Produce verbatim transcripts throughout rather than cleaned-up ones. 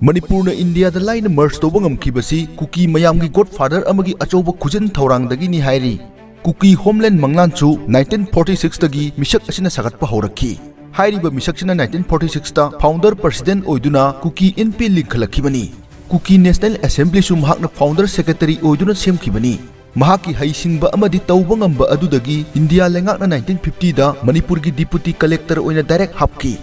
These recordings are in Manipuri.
ꯃꯅꯤꯄꯨꯔꯅ ꯏꯟꯗꯤꯌꯥꯗ ꯂꯥꯏꯅ ꯃꯔꯖ ꯇꯧꯕ ꯉꯝꯈꯤꯕꯁꯤ ꯀꯨꯀꯤ ꯃꯌꯥꯝꯒꯤ ꯒꯣꯗꯐꯥꯗꯔ ꯑꯃꯒꯤ ꯑꯆꯧꯕ ꯈꯨꯖꯤꯟ ꯊꯧꯔꯥꯡꯗꯒꯤꯅꯤ ꯍꯥꯏꯔꯤ꯫ ꯀꯨꯀꯤ ꯍꯣꯝꯂꯦꯟ ꯃꯪꯂꯥꯟꯁꯨ ꯅꯥꯏꯟꯇꯤꯟ ꯐꯣꯔꯇꯤ ꯁꯤꯛꯁꯇꯒꯤ ꯃꯤꯁꯛ ꯑꯁꯤꯅ ꯁꯥꯒꯠꯄ ꯍꯧꯔꯛꯈꯤ꯫ ꯍꯥꯏꯔꯤꯕ ꯃꯤꯁꯛꯁꯤꯅ ꯅꯥꯏꯟꯇꯤꯟ ꯐꯣꯔꯇꯤ ꯁꯤꯛꯁꯇ ꯐꯥꯎꯟꯗꯔ ꯄ꯭ꯔꯁꯤꯗꯦꯟꯠ ꯑꯣꯏꯗꯨꯅ ꯀꯨꯀꯤ ꯏꯟꯄꯤ ꯂꯤꯡꯈꯠꯂꯛꯈꯤꯕꯅꯤ꯫ ꯀꯨꯀꯤ ꯅꯦꯁꯅꯦꯜ ꯑꯦꯁꯦꯝꯕ꯭ꯂꯤꯁꯨ ꯃꯍꯥꯛꯅ ꯐꯥꯎꯟꯗꯔ ꯁꯦꯀ꯭ꯔꯦꯇꯔꯤ ꯑꯣꯏꯗꯨꯅ ꯁꯦꯝꯈꯤꯕꯅꯤ꯫ ꯃꯍꯥꯛꯀꯤ ꯍꯩꯁꯤꯡꯕ ꯑꯃꯗꯤ ꯇꯧꯕ ꯉꯝꯕ ꯑꯗꯨꯗꯒꯤ ꯏꯟꯗꯤꯌꯥ ꯂꯩꯉꯥꯛꯅ ꯅꯥꯏꯟꯇꯤꯟ ꯐꯤꯐꯇꯤꯗ ꯃꯅꯤꯄꯨꯔꯒꯤ ꯗꯤꯄꯨꯇꯤ ꯀꯂꯦꯛꯇꯔ ꯑꯣꯏꯅ ꯗꯥꯏꯔꯦꯛ ꯍꯥꯞꯈꯤ꯫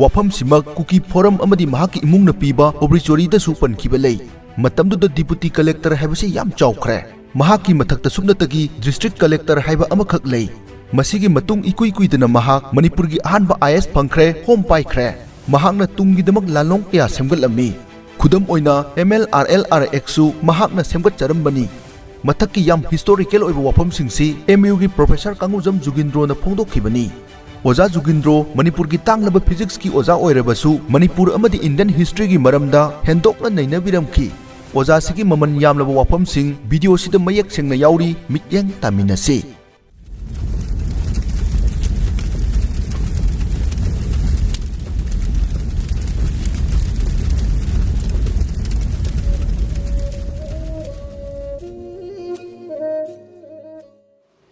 ꯋꯥꯐꯝꯁꯤꯃꯛ ꯀꯨꯀꯤ ꯐꯣꯔꯝ ꯑꯃꯗꯤ ꯃꯍꯥꯛꯀꯤ ꯏꯃꯨꯡꯅ ꯄꯤꯕ ꯑꯣꯕꯤꯆꯣꯔꯤꯗꯁꯨ ꯄꯟꯈꯤꯕ ꯂꯩ꯫ ꯃꯇꯝꯗꯨꯗ ꯗꯤꯄꯨꯇꯤ ꯀꯂꯦꯛꯇꯔ ꯍꯥꯏꯕꯁꯤ ꯌꯥꯝ ꯆꯥꯎꯈ꯭ꯔꯦ꯫ ꯃꯍꯥꯛꯀꯤ ꯃꯊꯛꯇ ꯁꯨꯞꯅꯇꯒꯤ ꯗꯤꯁꯇ꯭ꯔꯤꯛ ꯀꯂꯦꯛꯇꯔ ꯍꯥꯏꯕ ꯑꯃꯈꯛ ꯂꯩ꯫ ꯃꯁꯤꯒꯤ ꯃꯇꯨꯡ ꯏꯀꯨꯏ ꯀꯨꯏꯗꯅ ꯃꯍꯥꯛ ꯃꯅꯤꯄꯨꯔꯒꯤ ꯑꯍꯥꯟꯕ ꯑꯥꯏ ꯑꯦꯁ ꯐꯪꯈ꯭ꯔꯦ, ꯍꯣꯝ ꯄꯥꯏꯈ꯭ꯔꯦ꯫ ꯃꯍꯥꯛꯅ ꯇꯨꯡꯒꯤꯗꯃꯛ ꯂꯥꯟꯂꯣꯡ ꯀꯌꯥ ꯁꯦꯝꯒꯠꯂꯝꯃꯤ꯫ ꯈꯨꯗꯝ ꯑꯣꯏꯅ, M L R L R ꯑꯦꯛꯁꯁꯨ ꯃꯍꯥꯛꯅ ꯁꯦꯝꯒꯠꯆꯔꯝꯕꯅꯤ꯫ ꯃꯊꯛꯀꯤ ꯌꯥꯝ ꯍꯤꯁꯇꯣꯔꯤꯀꯦꯜ ꯑꯣꯏꯕ ꯋꯥꯐꯝꯁꯤꯡꯁꯤ ꯑꯦꯝ ꯌꯨꯒꯤ ꯄ꯭ꯔꯣꯐꯦꯁꯔ ꯀꯥꯡꯉꯨꯖꯝ ꯖꯨꯒꯤꯟꯗ꯭ꯔꯣꯅ ꯐꯣꯡꯗꯣꯛꯈꯤꯕꯅꯤ꯫ ꯑꯣꯖꯥ ꯖꯨꯒꯤꯟꯗ꯭ꯔꯣ ꯃꯅꯤꯄꯨꯔꯒꯤ ꯇꯥꯡꯂꯕ ꯐꯤꯖꯤꯛꯁꯀꯤ ꯑꯣꯖꯥ ꯑꯣꯏꯔꯕꯁꯨ, ꯃꯅꯤꯄꯨꯔ ꯑꯃꯗꯤ ꯏꯟꯗꯤꯌꯟ ꯍꯤꯁꯇ꯭ꯔꯤꯒꯤ ꯃꯔꯝꯗ ꯍꯦꯟꯗꯣꯛꯅ ꯅꯩꯅꯕꯤꯔꯝꯈꯤ꯫ ꯑꯣꯖꯥꯁꯤꯒꯤ ꯃꯃꯜ ꯌꯥꯝꯂꯕ ꯋꯥꯐꯝꯁꯤꯡ ꯚꯤꯗꯤꯑꯣꯁꯤꯗ ꯃꯌꯦꯛ ꯁꯦꯡꯅ ꯌꯥꯎꯔꯤ, ꯃꯤꯠꯌꯦꯡ ꯇꯥꯃꯤꯟꯅꯁꯤ꯫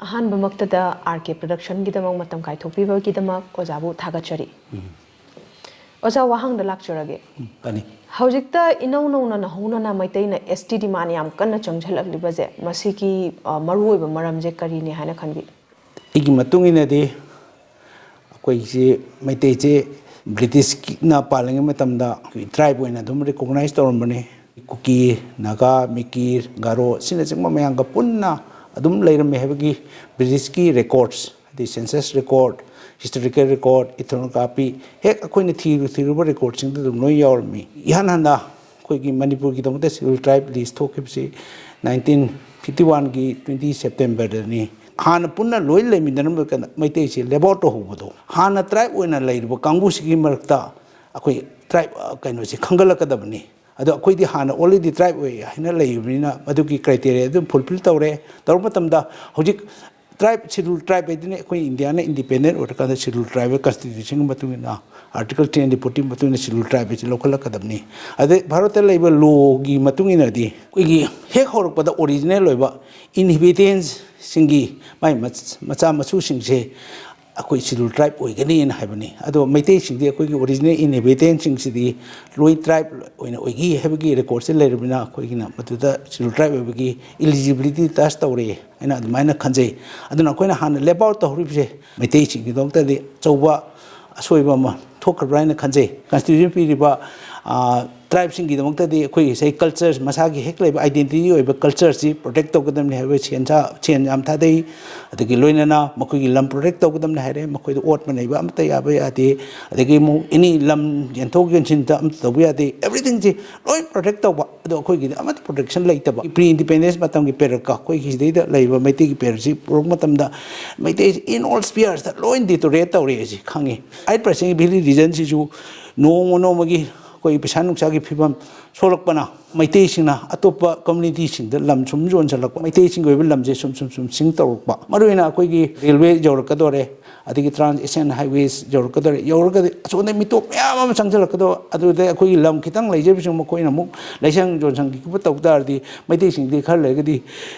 ꯑꯍꯥꯟꯕꯃꯛꯇꯗ ꯑꯥꯔ ꯀꯦ ꯄ꯭ꯔꯗꯛꯁꯟꯒꯤꯗꯃꯛ ꯃꯇꯝ ꯀꯥꯏꯊꯣꯛꯄꯤꯕꯒꯤꯗꯃꯛ ꯑꯣꯖꯥꯕꯨ ꯊꯥꯒꯠꯆꯔꯤ꯫ ꯎꯝ꯫ ꯑꯣꯖꯥ, ꯋꯥꯍꯪꯗ ꯂꯥꯛꯆꯔꯒꯦ꯫ ꯎꯝ, ꯐꯅꯤ꯫ ꯍꯧꯖꯤꯛꯇ ꯏꯅꯧ ꯅꯧꯅ ꯅꯧꯍꯧꯅꯅ ꯃꯩꯇꯩꯅ ꯑꯦꯁ ꯇꯤ ꯗꯤꯃꯥꯟ ꯌꯥꯝ ꯀꯟꯅ ꯆꯪꯁꯤꯜꯂꯛꯂꯤꯕꯁꯦ, ꯃꯁꯤꯒꯤ, ꯑ, ꯃꯔꯨꯑꯣꯏꯕ ꯃꯔꯝꯁꯦ ꯀꯔꯤꯅꯤ ꯍꯥꯏꯅ ꯈꯟꯕꯤ? ꯑꯩꯒꯤ ꯃꯇꯨꯡ ꯏꯟꯅꯗꯤ ꯑꯩꯈꯣꯏꯁꯤ ꯃꯩꯇꯩꯁꯤ ꯕ꯭ꯔꯤꯇꯤꯁꯅ ꯄꯥꯜꯂꯤꯉꯩ ꯃꯇꯝꯗ ꯑꯩꯈꯣꯏ ꯇ꯭ꯔꯥꯏꯕ ꯑꯣꯏꯅ ꯑꯗꯨꯝ ꯔꯤꯀꯣꯛꯅꯥꯏꯖ ꯇꯧꯔꯝꯕꯅꯤ꯫ ꯀꯨꯀꯤ, ꯅꯥꯒꯥ, ꯃꯤꯀꯤ, ꯒꯥꯔꯣ ꯑꯁꯤꯅꯆꯤꯡꯕ ꯃꯌꯥꯝꯒ ꯄꯨꯟꯅ ꯑꯗꯨꯝ ꯂꯩꯔꯝꯃꯤ ꯍꯥꯏꯕꯒꯤ ꯕ꯭ꯔꯤꯇꯤꯁꯀꯤ ꯔꯦꯀꯣꯔꯠꯁ, ꯍꯥꯏꯗꯤ ꯁꯦꯟꯁꯁ ꯔꯦꯀꯣꯔꯠ, ꯍꯤꯁꯇꯣꯔꯤꯀꯦꯜ ꯔꯦꯀꯣꯔꯠ, ꯏꯊꯣꯅꯣꯒ꯭ꯔꯥꯐꯤ, ꯍꯦꯛ ꯑꯩꯈꯣꯏꯅ ꯊꯤꯔꯨ ꯊꯤꯔꯨꯕ ꯔꯦꯀꯣꯔꯠꯁꯤꯡꯗ ꯑꯗꯨꯝ ꯂꯣꯏ ꯌꯥꯎꯔꯝꯃꯤ꯫ ꯏꯍꯥꯟ ꯍꯥꯟꯅ ꯑꯩꯈꯣꯏꯒꯤ ꯃꯅꯤꯄꯨꯔꯒꯤꯗꯃꯛꯇ ꯁꯦꯗ꯭ꯌꯨꯜ ꯇ꯭ꯔꯥꯏꯕ ꯂꯤꯁ ꯊꯣꯛꯈꯤꯕꯁꯤ ꯅꯥꯏꯟꯇꯤꯟ ꯐꯤꯐꯇꯤ ꯋꯥꯟꯒꯤ ꯇ꯭ꯋꯦꯟꯇꯤ ꯁꯦꯞꯇꯦꯝꯕꯔꯗꯅꯤ꯫ ꯍꯥꯟꯅ ꯄꯨꯟꯅ ꯂꯣꯏ ꯂꯩꯃꯤꯟꯅꯔꯝꯕ ꯀꯩꯅꯣ, ꯃꯩꯇꯩꯁꯤ ꯂꯦꯞ ꯑꯥꯎꯠ ꯇꯧꯍꯧꯕꯗꯣ, ꯍꯥꯟꯅ ꯇ꯭ꯔꯥꯏꯕ ꯑꯣꯏꯅ ꯂꯩꯔꯤꯕ ꯀꯥꯡꯕꯨꯁꯤꯒꯤ ꯃꯔꯛꯇ ꯑꯩꯈꯣꯏ ꯇ꯭ꯔꯥꯏꯕ, ꯑ, ꯀꯩꯅꯣꯁꯦ ꯈꯟꯒꯠꯂꯛꯀꯗꯕꯅꯤ꯫ ꯑꯗꯣ ꯑꯩꯈꯣꯏꯗꯤ ꯍꯥꯟꯅ already ꯇ꯭ꯔꯥꯏꯕ ꯑꯣꯏ ꯍꯥꯏꯅ ꯂꯩꯔꯤꯕꯅꯤꯅ ꯃꯗꯨꯒꯤ ꯀ꯭ꯔꯥꯏꯇꯦꯔꯤꯌꯥ ꯑꯗꯨꯝ ꯐꯨꯜꯐꯤꯜ ꯇꯧꯔꯦ꯫ ꯇꯧꯔꯕ ꯃꯇꯝꯗ ꯍꯧꯖꯤꯛ ꯇ꯭ꯔꯥꯏꯕ, ꯁꯦꯗꯨꯜ ꯇ꯭ꯔꯥꯏꯕ ꯍꯥꯏꯗꯨꯅ ꯑꯩꯈꯣꯏ ꯏꯟꯗꯤꯌꯥꯅ ꯏꯟꯗꯤꯄꯦꯟꯗꯦꯟ ꯑꯣꯏꯔꯀꯥꯟꯗ ꯁꯦꯗꯨꯜ ꯇ꯭ꯔꯥꯏꯕ ꯀꯟꯁꯇꯤꯇ꯭ꯌꯨꯁꯟꯒꯤ ꯃꯇꯨꯡ ꯏꯟꯅ, ꯑꯥꯔꯇꯤꯀꯜ ꯊ꯭ꯔꯤ ꯍꯟꯗ꯭ꯔꯦꯠ ꯐꯣꯔꯇꯤꯟ ꯃꯇꯨꯡ ꯏꯟꯅ ꯁꯦꯗꯨꯜ ꯇ꯭ꯔꯥꯏꯕ ꯍꯥꯏꯁꯤ ꯂꯧꯈꯠꯂꯛꯀꯗꯕꯅꯤ꯫ ꯑꯗꯩ ꯚꯥꯔꯠꯇ ꯂꯩꯕ ꯂꯣꯒꯤ ꯃꯇꯨꯡ ꯏꯟꯅꯗꯤ ꯑꯩꯈꯣꯏꯒꯤ ꯍꯦꯛ ꯍꯧꯔꯛꯄꯗ ꯑꯣꯔꯤꯖꯤꯅꯦꯜ ꯑꯣꯏꯕ ꯏꯟꯍꯤꯕꯤꯇꯦꯟꯁꯁꯤꯡꯒꯤ ꯃꯥꯏ ꯃꯆꯥ ꯃꯁꯨꯁꯤꯡꯁꯦ ꯑꯩꯈꯣꯏ ꯁꯦꯗꯨꯜ ꯇ꯭ꯔꯥꯏꯕ ꯑꯣꯏꯒꯅꯤꯅ ꯍꯥꯏꯕꯅꯤ꯫ ꯑꯗꯣ ꯃꯩꯇꯩꯁꯤꯡꯗꯤ ꯑꯩꯈꯣꯏꯒꯤ ꯑꯣꯔꯤꯖꯤꯅꯦꯜ ꯏꯟꯍꯤꯕꯤꯇꯦꯟꯁꯤꯡꯁꯤꯗꯤ ꯂꯣꯏ ꯇ꯭ꯔꯥꯏꯕ ꯑꯣꯏꯅ ꯑꯣꯏꯈꯤ ꯍꯥꯏꯕꯒꯤ ꯔꯦꯀꯣꯔꯠꯁꯦ ꯂꯩꯔꯕꯅꯤꯅ ꯑꯩꯈꯣꯏꯒꯤꯅ ꯃꯗꯨꯗ ꯁꯦꯗꯨꯜ ꯇ꯭ꯔꯥꯏꯕ ꯑꯣꯏꯕꯒꯤ ꯏꯂꯤꯖꯤꯕꯤꯂꯤꯇꯤ ꯇꯆ ꯇꯧꯔꯦ ꯍꯥꯏꯅ ꯑꯗꯨꯃꯥꯏꯅ ꯈꯟꯖꯩ꯫ ꯑꯗꯨꯅ ꯑꯩꯈꯣꯏꯅ ꯍꯥꯟꯅ ꯂꯦꯞ ꯑꯥꯎꯠ ꯇꯧꯍꯧꯔꯤꯕꯁꯦ ꯃꯩꯇꯩꯁꯤꯡꯒꯤꯗꯃꯛꯇꯗꯤ ꯑꯆꯧꯕ ꯑꯁꯣꯏꯕ ꯑꯃ ꯊꯣꯛꯈ꯭ꯔꯕ꯭ꯔꯥ ꯍꯥꯏꯅ ꯈꯟꯖꯩ꯫ ꯀꯟꯁꯇꯤꯇ꯭ꯌꯨꯁꯟ ꯄꯤꯔꯤꯕ ꯇ꯭ꯔꯥꯏꯕꯁꯤꯡꯒꯤꯗꯃꯛꯇꯗꯤ ꯑꯩꯈꯣꯏ ꯉꯁꯥꯏ ꯀꯜꯆꯔ, ꯃꯁꯥꯒꯤ ꯍꯦꯛ ꯂꯩꯕ ꯑꯥꯏꯗꯦꯟꯇꯤꯇꯤ ꯑꯣꯏꯕ ꯀꯜꯆꯔꯁꯤ ꯄ꯭ꯔꯣꯇꯦꯛ ꯇꯧꯒꯗꯕꯅꯤ ꯍꯥꯏꯕ ꯁꯦꯟ ꯁꯥ-, ꯁꯦꯟ ꯌꯥꯝ ꯊꯥꯗꯩ꯫ ꯑꯗꯒꯤ ꯂꯣꯏꯅꯅ ꯃꯈꯣꯏꯒꯤ ꯂꯝ ꯄ꯭ꯔꯣꯇꯦꯛ ꯇꯧꯒꯗꯕꯅꯤ ꯍꯥꯏꯔꯦ, ꯃꯈꯣꯏꯗ ꯑꯣꯠꯄ ꯅꯩꯕ ꯑꯃꯠꯇ ꯌꯥꯕ ꯌꯥꯗꯦ꯫ ꯑꯗꯒꯤ ꯑꯃꯨꯛ ꯑꯦꯅꯤ ꯂꯝ ꯌꯦꯟꯊꯣꯛ ꯌꯦꯟꯁꯤꯟꯗ ꯑꯃꯠꯇ ꯇꯧꯕ ꯌꯥꯗꯦ꯫ ꯑꯦꯕ꯭ꯔꯤꯊꯤꯡꯁꯤ ꯂꯣꯏ ꯄ꯭ꯔꯣꯇꯦꯛ ꯇꯧꯕ꯫ ꯑꯗꯣ ꯑꯩꯈꯣꯏꯒꯤꯗꯤ ꯑꯃꯠꯇ ꯄ꯭ꯔꯣꯇꯦꯛꯁꯟ ꯂꯩꯇꯕ꯫ ꯄ꯭ꯔꯤ ꯏꯟꯗꯤꯄꯦꯟꯗꯦꯟꯁ ꯃꯇꯝꯒꯤ ꯄꯦꯔꯛꯀ ꯑꯩꯈꯣꯏꯒꯤ ꯁꯤꯗꯩꯗ ꯂꯩꯔꯤꯕ ꯃꯩꯇꯩꯒꯤ ꯄꯦꯔꯛꯁꯤ ꯄꯨꯔꯛꯄ ꯃꯇꯝꯗ ꯃꯩꯇꯩꯁꯤ in all spheres ꯇ ꯂꯣꯏ ꯗꯤꯇꯣꯔꯤꯌꯦꯠ ꯇꯧꯔꯦ ꯍꯥꯏꯁꯤ ꯈꯪꯉꯤ꯫ ꯑꯩꯠ ꯄꯔꯁꯦꯟ ꯚꯦꯂꯤ ꯔꯤꯖꯟꯁꯤꯁꯨ ꯅꯣꯡꯃ ꯅꯣꯡꯃꯒꯤ ꯑꯩꯈꯣꯏ ꯄꯩꯁꯥ ꯅꯨꯡꯁꯥꯒꯤ ꯐꯤꯕꯝ ꯁꯣꯛꯂꯛꯄꯅ ꯃꯩꯇꯩꯁꯤꯡꯅ ꯑꯇꯣꯞꯄ ꯀꯝꯃꯨꯅꯤꯇꯤꯁꯤꯡꯗ ꯂꯝ ꯁꯨꯝ ꯌꯣꯟꯁꯤꯜꯂꯛꯄ, ꯃꯩꯇꯩꯁꯤꯡꯒꯤ ꯑꯣꯏꯕ ꯂꯝꯁꯦ ꯁꯨꯝ ꯁꯨꯝ ꯁꯨꯝ ꯁꯤꯡ ꯇꯧꯔꯛꯄ, ꯃꯔꯨꯑꯣꯏꯅ ꯑꯩꯈꯣꯏꯒꯤ ꯔꯦꯜꯋꯦ ꯌꯧꯔꯛꯀꯗꯣꯔꯦ, ꯑꯗꯒꯤ ꯇ꯭ꯔꯥꯟꯁ ꯑꯦꯁꯤꯌꯥꯟ ꯍꯥꯏꯋꯦꯁ ꯌꯧꯔꯛꯀꯗꯣꯔꯦ, ꯌꯧꯔꯒꯗꯤ ꯑꯁꯣꯝꯗ ꯃꯤꯇꯣꯞ ꯃꯌꯥꯝ ꯑꯃ ꯆꯪꯁꯤꯜꯂꯛꯀꯗꯕ, ꯑꯗꯨꯗ ꯑꯩꯈꯣꯏꯒꯤ ꯂꯝ ꯈꯤꯇꯪ ꯂꯩꯖꯕꯁꯤꯡ ꯃꯈꯣꯏꯅ ꯑꯃꯨꯛ ꯂꯩꯁꯪ ꯌꯣꯟꯁꯪꯒꯤ ꯈꯣꯠꯄ ꯇꯧ ꯇꯥꯔꯗꯤ ꯃꯩꯇꯩꯁꯤꯡꯗꯤ ꯈꯔ ꯂꯩꯔꯒꯗꯤ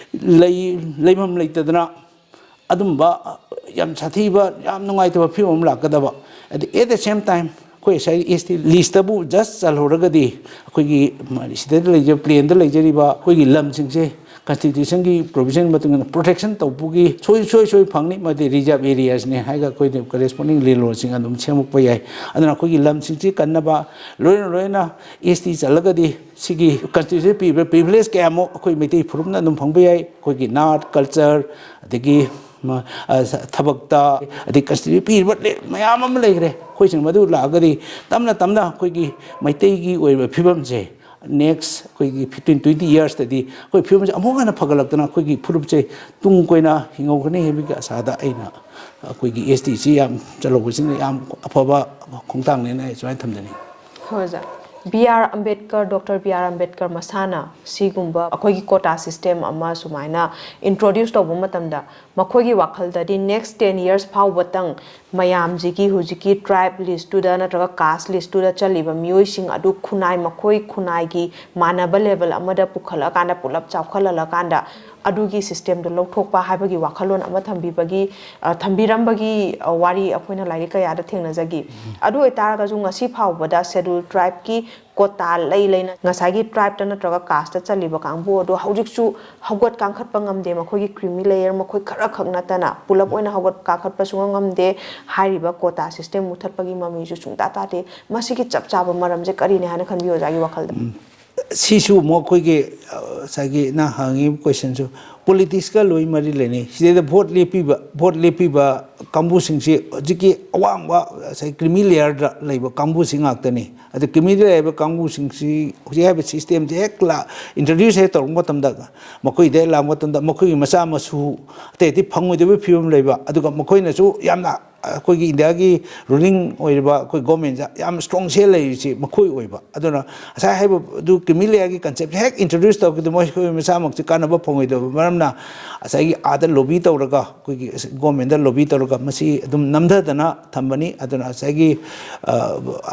ꯂꯩ-, ꯂꯩꯐꯝ ꯂꯩꯇꯗꯅ ꯑꯗꯨꯝꯕ ꯌꯥꯝ ꯁꯥꯊꯤꯕ, ꯌꯥꯝ ꯅꯨꯡꯉꯥꯏꯇꯕ ꯐꯤꯕꯝ ꯑꯃ ꯂꯥꯛꯀꯗꯕ꯫ ꯑꯗ at the same time ꯑꯩꯈꯣꯏ ꯉꯁꯥꯏ ꯑꯦꯁ ꯇꯤ ꯂꯤꯁꯇꯕꯨ ꯖꯁ ꯆꯜꯍꯧꯔꯒꯗꯤ ꯑꯩꯈꯣꯏꯒꯤ ꯁꯤꯗ ꯂꯩꯖ-, ꯄ꯭ꯂꯦꯟꯗ ꯂꯩꯖꯔꯤꯕ ꯑꯩꯈꯣꯏꯒꯤ ꯂꯝꯁꯤꯡꯁꯦ ꯀꯟꯁꯇꯤꯇ꯭ꯌꯨꯁꯟꯒꯤ ꯄ꯭ꯔꯣꯚꯤꯖꯟ ꯃꯇꯨꯡ ꯏꯟꯅ ꯄ꯭ꯔꯣꯇꯦꯛꯁꯟ ꯇꯧꯕꯒꯤ ꯁꯣꯏ-, ꯁꯣꯏ-, ꯁꯣꯏ ꯐꯪꯅꯤ꯫ ꯃꯗꯤ ꯔꯤꯖꯥꯔꯕ ꯑꯦꯔꯤꯌꯥꯁꯅꯤ ꯍꯥꯏꯔꯒ ꯑꯩꯈꯣꯏꯅ ꯀꯔꯦꯁꯄꯣꯟꯗꯤꯡ ꯂꯦꯟꯂꯣꯔꯗꯁꯤꯡ ꯑꯗꯨꯝ ꯁꯦꯝꯃꯛꯄ ꯌꯥꯏ꯫ ꯑꯗꯨꯅ ꯑꯩꯈꯣꯏꯒꯤ ꯂꯝꯁꯤꯡꯁꯤ ꯀꯟꯅꯕ, ꯂꯣꯏꯅ ꯂꯣꯏꯅ ꯑꯦꯁ ꯇꯤ ꯆꯜꯂꯒꯗꯤ ꯁꯤꯒꯤ ꯀꯟꯁꯇꯤꯇ꯭ꯌꯨꯁꯟ ꯄꯤꯔꯤꯕ ꯄ꯭ꯔꯤꯚꯤꯂꯦꯖ ꯀꯌꯥꯃꯨꯛ ꯑꯩꯈꯣꯏ ꯃꯩꯇꯩ ꯐꯨꯔꯨꯞꯅ ꯑꯗꯨꯝ ꯐꯪꯕ ꯌꯥꯏ꯫ ꯑꯩꯈꯣꯏꯒꯤ ꯅꯥꯠ, ꯀꯜꯆꯔ, ꯑꯗꯒꯤ ꯃ-, ꯑ, ꯊꯕꯛꯇ, ꯑꯗꯩ ꯀꯟꯁꯇꯤꯇ꯭ꯌꯨꯁꯟ ꯄꯤꯔꯤꯕ ꯂꯦ-, ꯃꯌꯥꯝ ꯑꯃ ꯂꯩꯈ꯭ꯔꯦ꯫ ꯑꯩꯈꯣꯏꯁꯤꯡ ꯃꯗꯨ ꯂꯥꯛꯑꯒꯗꯤ ꯇꯞꯅ ꯇꯞꯅ ꯑꯩꯈꯣꯏꯒꯤ ꯃꯩꯇꯩꯒꯤ ꯑꯣꯏꯕ ꯐꯤꯕꯝꯁꯦ ꯅꯦꯛꯁ ꯑꯩꯈꯣꯏꯒꯤ ꯐꯤꯐꯇꯤꯟ ꯇ꯭ꯋꯦꯟꯇꯤ ꯌꯔꯁꯇꯗꯤ ꯑꯩꯈꯣꯏ ꯐꯤꯕꯝꯁꯦ ꯑꯃꯨꯛ ꯍꯦꯟꯅ ꯐꯒꯠꯂꯛꯇꯅ ꯑꯩꯈꯣꯏꯒꯤ ꯐꯨꯔꯨꯞꯁꯦ ꯇꯨꯡ ꯀꯣꯏꯅ ꯍꯤꯡꯍꯧꯒꯅꯤ ꯍꯥꯏꯕꯒꯤ ꯑꯁꯥꯗ ꯑꯩꯅ ꯑꯩꯈꯣꯏꯒꯤ ꯑꯦꯁ ꯇꯤꯁꯤ ꯌꯥꯝ ꯆꯜꯍꯧꯕꯁꯤꯅ ꯌꯥꯝ ꯑꯐꯕ ꯈꯣꯡꯊꯥꯡꯅꯦꯅ ꯑꯩ ꯁꯨꯃꯥꯏꯅ ꯊꯝꯖꯅꯤꯡꯉꯤ꯫ ꯍꯣꯏ ꯑꯣꯖꯥ꯫ B R Ambedkar, doctor B R Ambedkar ꯃꯁꯥꯅ ꯁꯤꯒꯨꯝꯕ ꯑꯩꯈꯣꯏꯒꯤ quota system ꯑꯃ ꯁꯨꯃꯥꯏꯅ introduce ꯇꯧꯕ ꯃꯇꯝꯗ ꯃꯈꯣꯏꯒꯤ ꯋꯥꯈꯜꯗꯗꯤ next ten years ꯐꯥꯎꯕꯇꯪ ꯃꯌꯥꯝꯁꯤꯒꯤ ꯍꯧꯖꯤꯛꯀꯤ tribe list ꯇꯨꯗ ꯅꯠꯇ꯭ꯔꯒ caste list ꯇꯨꯗ ꯆꯜꯂꯤꯕ ꯃꯤꯑꯣꯏꯁꯤꯡ ꯑꯗꯨ ꯈꯨꯟꯅꯥꯏ, ꯃꯈꯣꯏ ꯈꯨꯟꯅꯥꯏꯒꯤ ꯃꯥꯟꯅꯕ level ꯑꯃꯗ ꯄꯨꯈꯠꯂꯛꯑꯀꯥꯟꯗ, ꯄꯨꯂꯞ ꯆꯥꯎꯈꯠꯍꯜꯂꯀꯥꯟꯗ ꯑꯗꯨꯒꯤ system ꯗꯨ ꯂꯧꯊꯣꯛꯄ ꯍꯥꯏꯕꯒꯤ ꯋꯥꯈꯜꯂꯣꯟ ꯑꯃ ꯊꯝꯕꯤꯕꯒꯤ, ꯑ, ꯊꯝꯕꯤꯔꯝꯕꯒꯤ, ꯑ, ꯋꯥꯔꯤ ꯑꯩꯈꯣꯏꯅ ꯂꯥꯏꯔꯤꯛ ꯀꯌꯥꯗ ꯊꯦꯡꯅꯖꯈꯤ꯫ ꯑꯗꯨ ꯑꯣꯏꯇꯥꯔꯒꯁꯨ ꯉꯁꯤ ꯐꯥꯎꯕꯗ schedule tribe ꯀꯤ quota ꯂꯩ ꯂꯩꯅ ꯉꯁꯥꯏꯒꯤ tribe ꯇ ꯅꯠꯇ꯭ꯔꯒ caste ꯇ ꯆꯜꯂꯤꯕ ꯀꯥꯡꯕꯨ ꯑꯗꯣ ꯍꯧꯖꯤꯛꯁꯨ ꯍꯧꯒꯠ ꯀꯥꯡꯈꯠꯄ ꯉꯝꯗꯦ꯫ ꯃꯈꯣꯏꯒꯤ creamy layer ꯃꯈꯣꯏ ꯈꯔꯈꯛ ꯅꯠꯇꯅ ꯄꯨꯂꯞ ꯑꯣꯏꯅ ꯍꯧꯒꯠ ꯀꯥꯡꯈꯠꯄ ꯁꯨꯡꯉꯝ ꯉꯝꯗꯦ꯫ ꯍꯥꯏꯔꯤꯕ quota system ꯃꯨꯊꯠꯄꯒꯤ ꯃꯃꯤꯁꯨ ꯁꯨꯡꯇꯥ ꯇꯥꯗꯦ꯫ ꯃꯁꯤꯒꯤ ꯆꯞ ꯆꯥꯕ ꯃꯔꯝꯁꯦ ꯀꯔꯤꯅꯤ ꯍꯥꯏꯅ ꯈꯟꯕꯤ, ꯑꯣꯖꯥꯒꯤ ꯋꯥꯈꯜꯗ? ꯁꯤꯁꯨ ꯑꯃꯨꯛ ꯑꯩꯈꯣꯏꯒꯤ, ꯑ, ꯉꯁꯥꯏꯒꯤ ꯅꯪ ꯍꯪꯉꯤꯕ question ꯁꯨ politics ꯀ ꯂꯣꯏ ꯃꯔꯤ ꯂꯩꯅꯩ꯫ ꯁꯤꯗꯩꯗ vote ꯂꯦꯞꯄꯤꯕ, vote ꯂꯦꯞꯄꯤꯕ ꯀꯥꯡꯕꯨꯁꯤꯡꯁꯤ ꯍꯧꯖꯤꯛꯀꯤ ꯑꯋꯥꯡꯕ ꯉꯁꯥꯏ creamy layer ꯗ ꯂꯩꯕ ꯀꯥꯡꯕꯨꯁꯤ ꯉꯥꯛꯇꯅꯤ꯫ ꯑꯗꯨ creamy layer ꯂꯩꯕ ꯀꯥꯡꯕꯨꯁꯤꯡꯁꯤ ꯍꯧꯖꯤꯛ ꯍꯥꯏꯔꯤꯕ system ꯁꯦ ꯍꯦꯛ ꯂꯥ-, introduce ꯍꯦꯛ ꯇꯧꯔꯛꯄ ꯃꯇꯝꯗ, ꯃꯈꯣꯏꯗ ꯍꯦꯛ ꯂꯥꯛꯄ ꯃꯇꯝꯗ ꯃꯈꯣꯏꯒꯤ ꯃꯆꯥ ꯃꯁꯨ ꯑꯇꯩ ꯑꯇꯩ ꯐꯪꯉꯣꯏꯗꯕꯒꯤ ꯐꯤꯕꯝ ꯂꯩꯕ, ꯑꯗꯨꯒ ꯃꯈꯣꯏꯅꯁꯨ ꯌꯥꯝꯅ ꯑꯩꯈꯣꯏꯒꯤ ꯏꯟꯗꯤꯌꯥꯒꯤ ruling ꯑꯣꯏꯔꯤꯕ ꯑꯩꯈꯣꯏ government ꯁꯦ ꯌꯥꯝ strong ꯁꯦꯜ ꯂꯩꯔꯤꯁꯤ ꯃꯈꯣꯏ ꯑꯣꯏꯕ꯫ ꯑꯗꯨꯅ ꯉꯁꯥꯏ ꯍꯥꯏꯕ ꯑꯗꯨ creamy layer ꯒꯤ concept ꯍꯦꯛ introduce ꯇꯧꯔꯛꯄꯗ ꯃꯣꯏ, ꯑꯩꯈꯣꯏ ꯃꯆꯥꯃꯛꯁꯦ ꯀꯥꯟꯅꯕ ꯐꯪꯉꯣꯏꯗꯕ ꯃꯔꯝꯅ ꯉꯁꯥꯏꯒꯤ ꯑꯥꯗ lobby ꯇꯧꯔꯒ, ꯑꯩꯈꯣꯏꯒꯤ government ꯗ lobby ꯇꯧꯔꯒ ꯃꯁꯤ ꯑꯗꯨꯝ ꯅꯝꯊꯗꯅ ꯊꯝꯕꯅꯤ꯫ ꯑꯗꯨꯅ ꯉꯁꯥꯏꯒꯤ, ꯑ,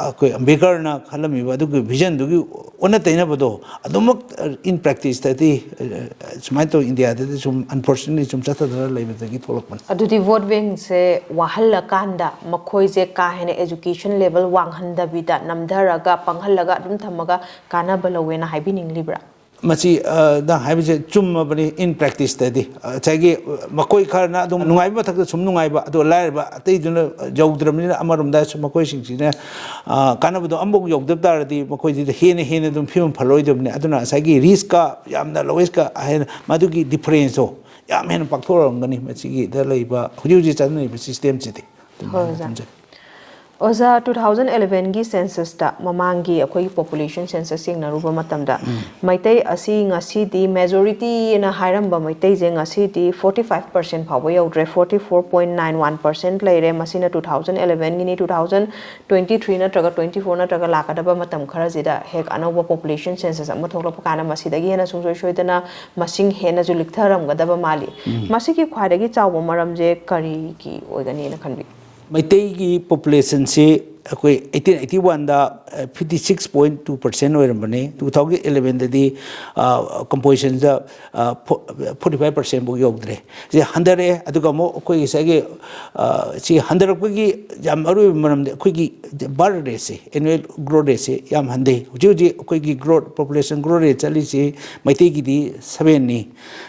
ꯑꯩꯈꯣꯏ ꯑꯝꯕꯦꯗꯀꯔꯅ ꯈꯜꯂꯝꯃꯤꯕ ꯑꯗꯨꯒꯤ vision ꯗꯨꯒꯤ ꯑꯣꯟꯅ ꯇꯩꯅꯕꯗꯣ ꯑꯗꯨꯃꯛ, ꯑ, in practice ꯇꯗꯤ, ꯑ, ꯁꯨꯃꯥꯏꯅ ꯇꯧ ꯏꯟꯗꯤꯌꯥꯗꯗꯤ ꯁꯨꯝ unfortunately ꯁꯨꯝ ꯆꯠꯊꯗꯅ ꯂꯩꯕꯗꯒꯤ ꯊꯣꯛꯂꯛꯄꯅꯤ꯫ ꯑꯗꯨꯗꯤ vote bank ꯁꯦ ꯋꯥꯍꯜꯂꯀꯥꯟꯗ ꯃꯈꯣꯏꯁꯦ ꯀꯥ ꯍꯦꯟꯅ education level ꯋꯥꯡꯍꯟꯗꯕꯤꯗ ꯅꯝꯊꯔꯒ ꯄꯪꯍꯜꯂꯒ ꯑꯗꯨꯝ ꯊꯝꯃꯒ ꯀꯥꯟꯅꯕ ꯂꯧꯋꯦꯅ ꯍꯥꯏꯕꯤꯅꯤꯡꯂꯤꯕ꯭ꯔꯥ? ꯃꯁꯤ, ꯑ, ꯅꯪ ꯍꯥꯏꯕꯁꯦ ꯆꯨꯝꯃꯕꯅꯤ꯫ In practice ꯇꯗꯤ, ꯑ, ꯉꯁꯥꯏꯒꯤ, ꯑ, ꯃꯈꯣꯏ ꯈꯔꯅ ꯑꯗꯨꯝ ꯅꯨꯡꯉꯥꯏꯕ ꯃꯊꯛꯇ ꯁꯨꯝ ꯅꯨꯡꯉꯥꯏꯕ, ꯑꯗꯣ ꯂꯥꯏꯔꯕ ꯑꯇꯩꯗꯨꯅ ꯌꯧꯗ꯭ꯔꯕꯅꯤꯅ ꯑꯃꯔꯣꯝꯗ ꯁꯨꯝ ꯃꯈꯣꯏꯁꯤꯡꯁꯤꯅ, ꯑ, ꯀꯥꯟꯅꯕꯗꯣ ꯑꯃꯐꯥꯎ ꯌꯧꯗꯕ ꯇꯥꯔꯗꯤ ꯃꯈꯣꯏꯁꯤꯗ ꯍꯦꯟꯅ ꯍꯦꯟꯅ ꯑꯗꯨꯝ ꯐꯤꯕꯝ ꯐꯔꯣꯏꯗꯕꯅꯤ꯫ ꯑꯗꯨꯅ ꯉꯁꯥꯏꯒꯤ risk ꯀ ꯌꯥꯝꯅ lowest ꯀ ꯍꯦꯟꯅ ꯃꯗꯨꯒꯤ difference ꯇꯣ ꯌꯥꯝ ꯍꯦꯟꯅ ꯄꯥꯛꯊꯣꯔꯛꯑꯝꯒꯅꯤ ꯃꯁꯤꯒꯤꯗ ꯂꯩꯕ ꯍꯧꯖꯤꯛ ꯍꯧꯖꯤꯛ ꯆꯠꯅꯔꯤꯕ system ꯁꯤꯗꯤ꯫ ꯍꯣꯏ, ꯑꯗꯨꯃꯥꯏꯅ ꯑꯣꯖꯥ꯫ ꯊꯝꯖꯒꯦ꯫ ꯑꯣꯖꯥ, ꯇꯨ ꯊꯥꯎꯖꯟ ꯑꯦꯂꯦꯚꯦꯟꯒꯤ ꯁꯦꯟꯁꯁꯇ, ꯃꯃꯥꯡꯒꯤ ꯑꯩꯈꯣꯏꯒꯤ ꯄꯣꯄꯨꯂꯦꯁꯟ ꯁꯦꯟꯁꯁ ꯌꯦꯡꯅꯔꯨꯕ ꯃꯇꯝꯗ, ꯃꯩꯇꯩ ꯑꯁꯤ ꯉꯁꯤꯗꯤ, ꯃꯦꯖꯣꯔꯤꯇꯤꯅ ꯍꯥꯏꯔꯝꯕ ꯃꯩꯇꯩꯁꯦ ꯉꯁꯤꯗꯤ ꯐꯣꯔꯇꯤ ꯐꯥꯏꯚ ꯄꯥꯔꯁꯦꯟ ꯐꯥꯎꯕ ꯌꯧꯗ꯭ꯔꯦ, forty four point nine one percent ꯂꯩꯔꯦ꯫ ꯃꯁꯤꯅ ꯇꯨ ꯊꯥꯎꯖꯟ ꯑꯦꯂꯦꯚꯦꯟꯒꯤꯅꯤ꯫ ꯇꯨ ꯊꯥꯎꯖꯟ ꯇ꯭ꯋꯦꯟꯇꯤ ꯊ꯭ꯔꯤ ꯅꯠꯇ꯭ꯔꯒ ꯇ꯭ꯋꯦꯟꯇꯤ ꯐꯣꯔ ꯅꯠꯇ꯭ꯔꯒ ꯂꯥꯛꯀꯗꯕ ꯃꯇꯝ ꯈꯔꯁꯤꯗ ꯍꯦꯛ ꯑꯅꯧꯕ ꯄꯣꯄꯨꯂꯦꯁꯟ ꯁꯦꯟꯁꯁ ꯑꯃ ꯊꯣꯛꯂꯛꯄ ꯀꯥꯟꯗ, ꯃꯁꯤꯗꯒꯤ ꯍꯦꯟꯅ ꯁꯨꯡꯁꯣꯏ ꯁꯣꯏꯗꯅ ꯃꯁꯤꯡ ꯍꯦꯟꯅꯁꯨ ꯂꯤꯛꯊꯔꯝꯒꯗꯕ ꯃꯥꯜꯂꯤ꯫ ꯃꯁꯤꯒꯤ ꯈ꯭ꯋꯥꯏꯗꯒꯤ ꯆꯥꯎꯕ ꯃꯔꯝꯁꯦ ꯀꯔꯤꯒꯤ ꯑꯣꯏꯒꯅꯤꯅ ꯈꯟꯕꯤ? ꯃꯩꯇꯩꯒꯤ ꯄꯣꯄꯨꯂꯦꯁꯟꯁꯤ ꯑꯩꯈꯣꯏ ꯑꯩꯠꯇꯤꯟ ꯑꯩꯠꯇꯤ ꯋꯥꯟꯗ fifty six point two percent ꯑꯣꯏꯔꯝꯕꯅꯤ꯫ ꯇꯨ ꯊꯥꯎꯖꯟ ꯑꯦꯂꯦꯚꯦꯟꯗꯗꯤ ꯀꯝꯄꯣꯖꯤꯁꯟꯗ ꯐꯣꯔꯇꯤ ꯐꯥꯏꯚ ꯄꯥꯔꯁꯦꯟꯐꯥꯎ ꯌꯧꯗ꯭ꯔꯦ꯫ ꯁꯤ ꯍꯟꯊꯔꯛꯑꯦ꯫ ꯑꯗꯨꯒ ꯑꯃꯨꯛ ꯑꯩꯈꯣꯏ ꯉꯁꯥꯏꯒꯤ, ꯑ, ꯁꯤ ꯍꯟꯊꯔꯛꯄꯒꯤ ꯌꯥꯝ ꯑꯔꯣꯏꯕ ꯃꯔꯝꯗꯤ ꯑꯩꯈꯣꯏꯒꯤ ꯕꯥꯔꯠ ꯔꯦꯠꯁꯦ, ꯑꯦꯅꯨꯋꯦꯜ ꯒ꯭ꯔꯣꯠ ꯔꯦꯠꯁꯦ ꯌꯥꯝ ꯍꯟꯊꯩ꯫ ꯍꯧꯖꯤꯛ ꯍꯧꯖꯤꯛ ꯑꯩꯈꯣꯏꯒꯤ ꯒ꯭ꯔꯣꯠ, ꯄꯣꯄꯨꯂꯦꯁꯟ ꯒ꯭ꯔꯣꯠ ꯔꯦꯠ ꯆꯠꯂꯤꯁꯤ ꯃꯩꯇꯩꯒꯤꯗꯤ ꯁꯕꯦꯟꯅꯤ,